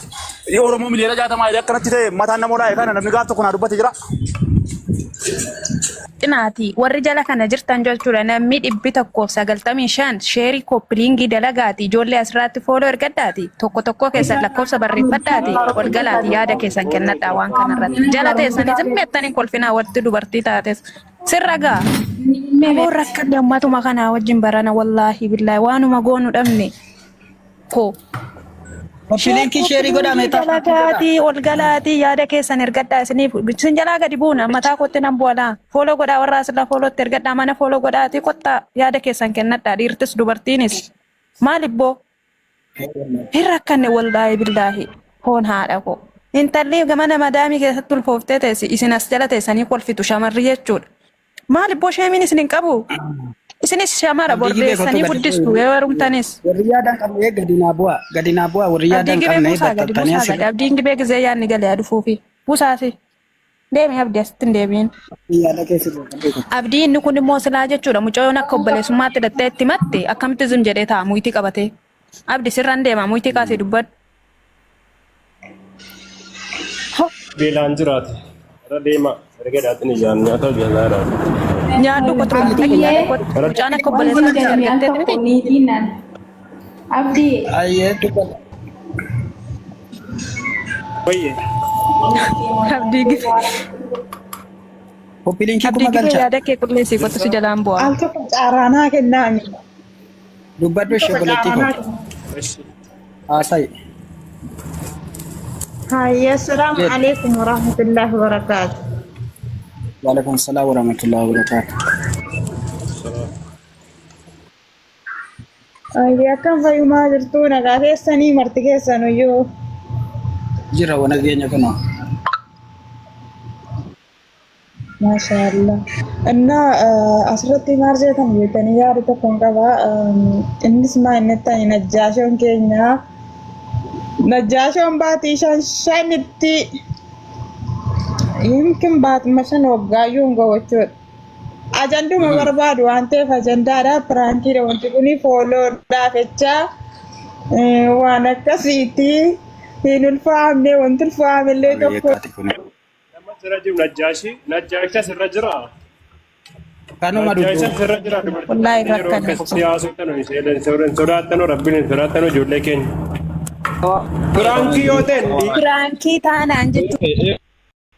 Oromoo 60,000,000 jedhee akkanatti ta'e mataan nama olaa'e kana namni gaaf tokko naa dubbate jira. Xinaati warri jala kana jirtan jechuudha namni 195 sheerii koppiliingii dalagaati ijoollee asirraatti fooloo ergadhaati tokko tokko keessan lakkoofsa barreeffadhaati ol galaati yaada keessan kennadhaa waan kanarratti jala teessanii zimmeettanii kolfinaa walitti dubartii taates sirra gaa aboo rakkadhe ummatuma kanaa wajjin barana wallaahi billaahi waanuma goonu dhabne koo. Koppiliinkii sheerii godhaa Koppiliinkii meetaa godhaa. dalagaatii ol galaatii yaada keessan ergadhaa isiniif isin jalaa gadi buuna mataa kootti nan bu'alaa fooloo godhaa warra asirra foolootti ergadhaa mana fooloo godhaatii kottaa yaada keessan kennadhaa dhiirtis dubartiinis maal ibboo hin rakkanne wallaahi billaahi foon haadha koo intalli mana madaamii keessatti ulfooftee teessi isin as jala teessanii kolfitu shamarri jechuudha maal ibboo sheemiin isin hin qabu isinis shamara Abdii gibee kottu bordeessanii gadi guddistu bu'i. yoo heerumtanis. Warri yaada hin qabne gadi naa bu'a. Gadi naa bu'a. Warri yaada Abdii hin gibee qabne buusaa gadi baxxattanii buusaa gadi asirra abdiin gibee gizee yaadni galee haa dhufuufi buusaasi deemi abdii asitti hin deebiin. yaada keessa jiru. Abdii inni kun immoo silaa jechuudha mucayyoon akka obboleessummaatti hidhattee itti matte akkamitti zim jedhee ta'a muytii qabatee. Abdi sirran deema muytii kaasee dubbadhu. Beelaan jiraate. Irra deema. Erga dhaatin ijaan nyaata hojjetaa jiraate. Nyaadhu kottu dhaqi Abdiyyee nyaadhu kottu. Mucaan akka wanti obboleessaatti si jedhame al argattee tokko miti. niitiin nan. Abdii Ayyee dubbadha. Wayye. Abdii gibee. Koppiliinkii Abdii kuma gibee galcha. yaada kee qulleessii kottu si jalaan bu'a. Al tokko caaraanaa kennaami. Dubbadhu ishee Tokko obboleettii koo. caaraanaa kenna. Haasa'i. Hayya, assalaamu Jedhi. alaikum warahmatullahi wabarakaatu. Waalaikum salaam warahmatullahi wabarakaatu. Hayya, akkam fayyumaa jirtu nagaa keessanii marti keessanuyyuu. Jira wana keenya kunoo. Maashaallah. Innaa asirratti maal jeetan jettanii yaada tokkoon qaba. Innis maa inni ta'e najjaashoon keenya najjaashoon baatii shan shanitti yimkin baatuma shan waggaayyuu hin gahu jechuudha. Ajanduma barbaadu waan ta'eef ajandaadha. Piraankiidha wanti kuni fooloodhaaf jecha waan akkasiitti hin ulfaamne wanti ulfaamillee tokko. Nama asirra jiru Najjaashi. Najjaashi asirra jira. Kanuma Najjaashi dudduuba. asirra jira. Dubartoonni Wallaahi yeroo rakkanne. akkasitti haasoftan hin sodaattanu rabbiin hin sodaattanu ijoollee keenya. Piraankii yoo ta'e Piraankii taanaan jechuudha.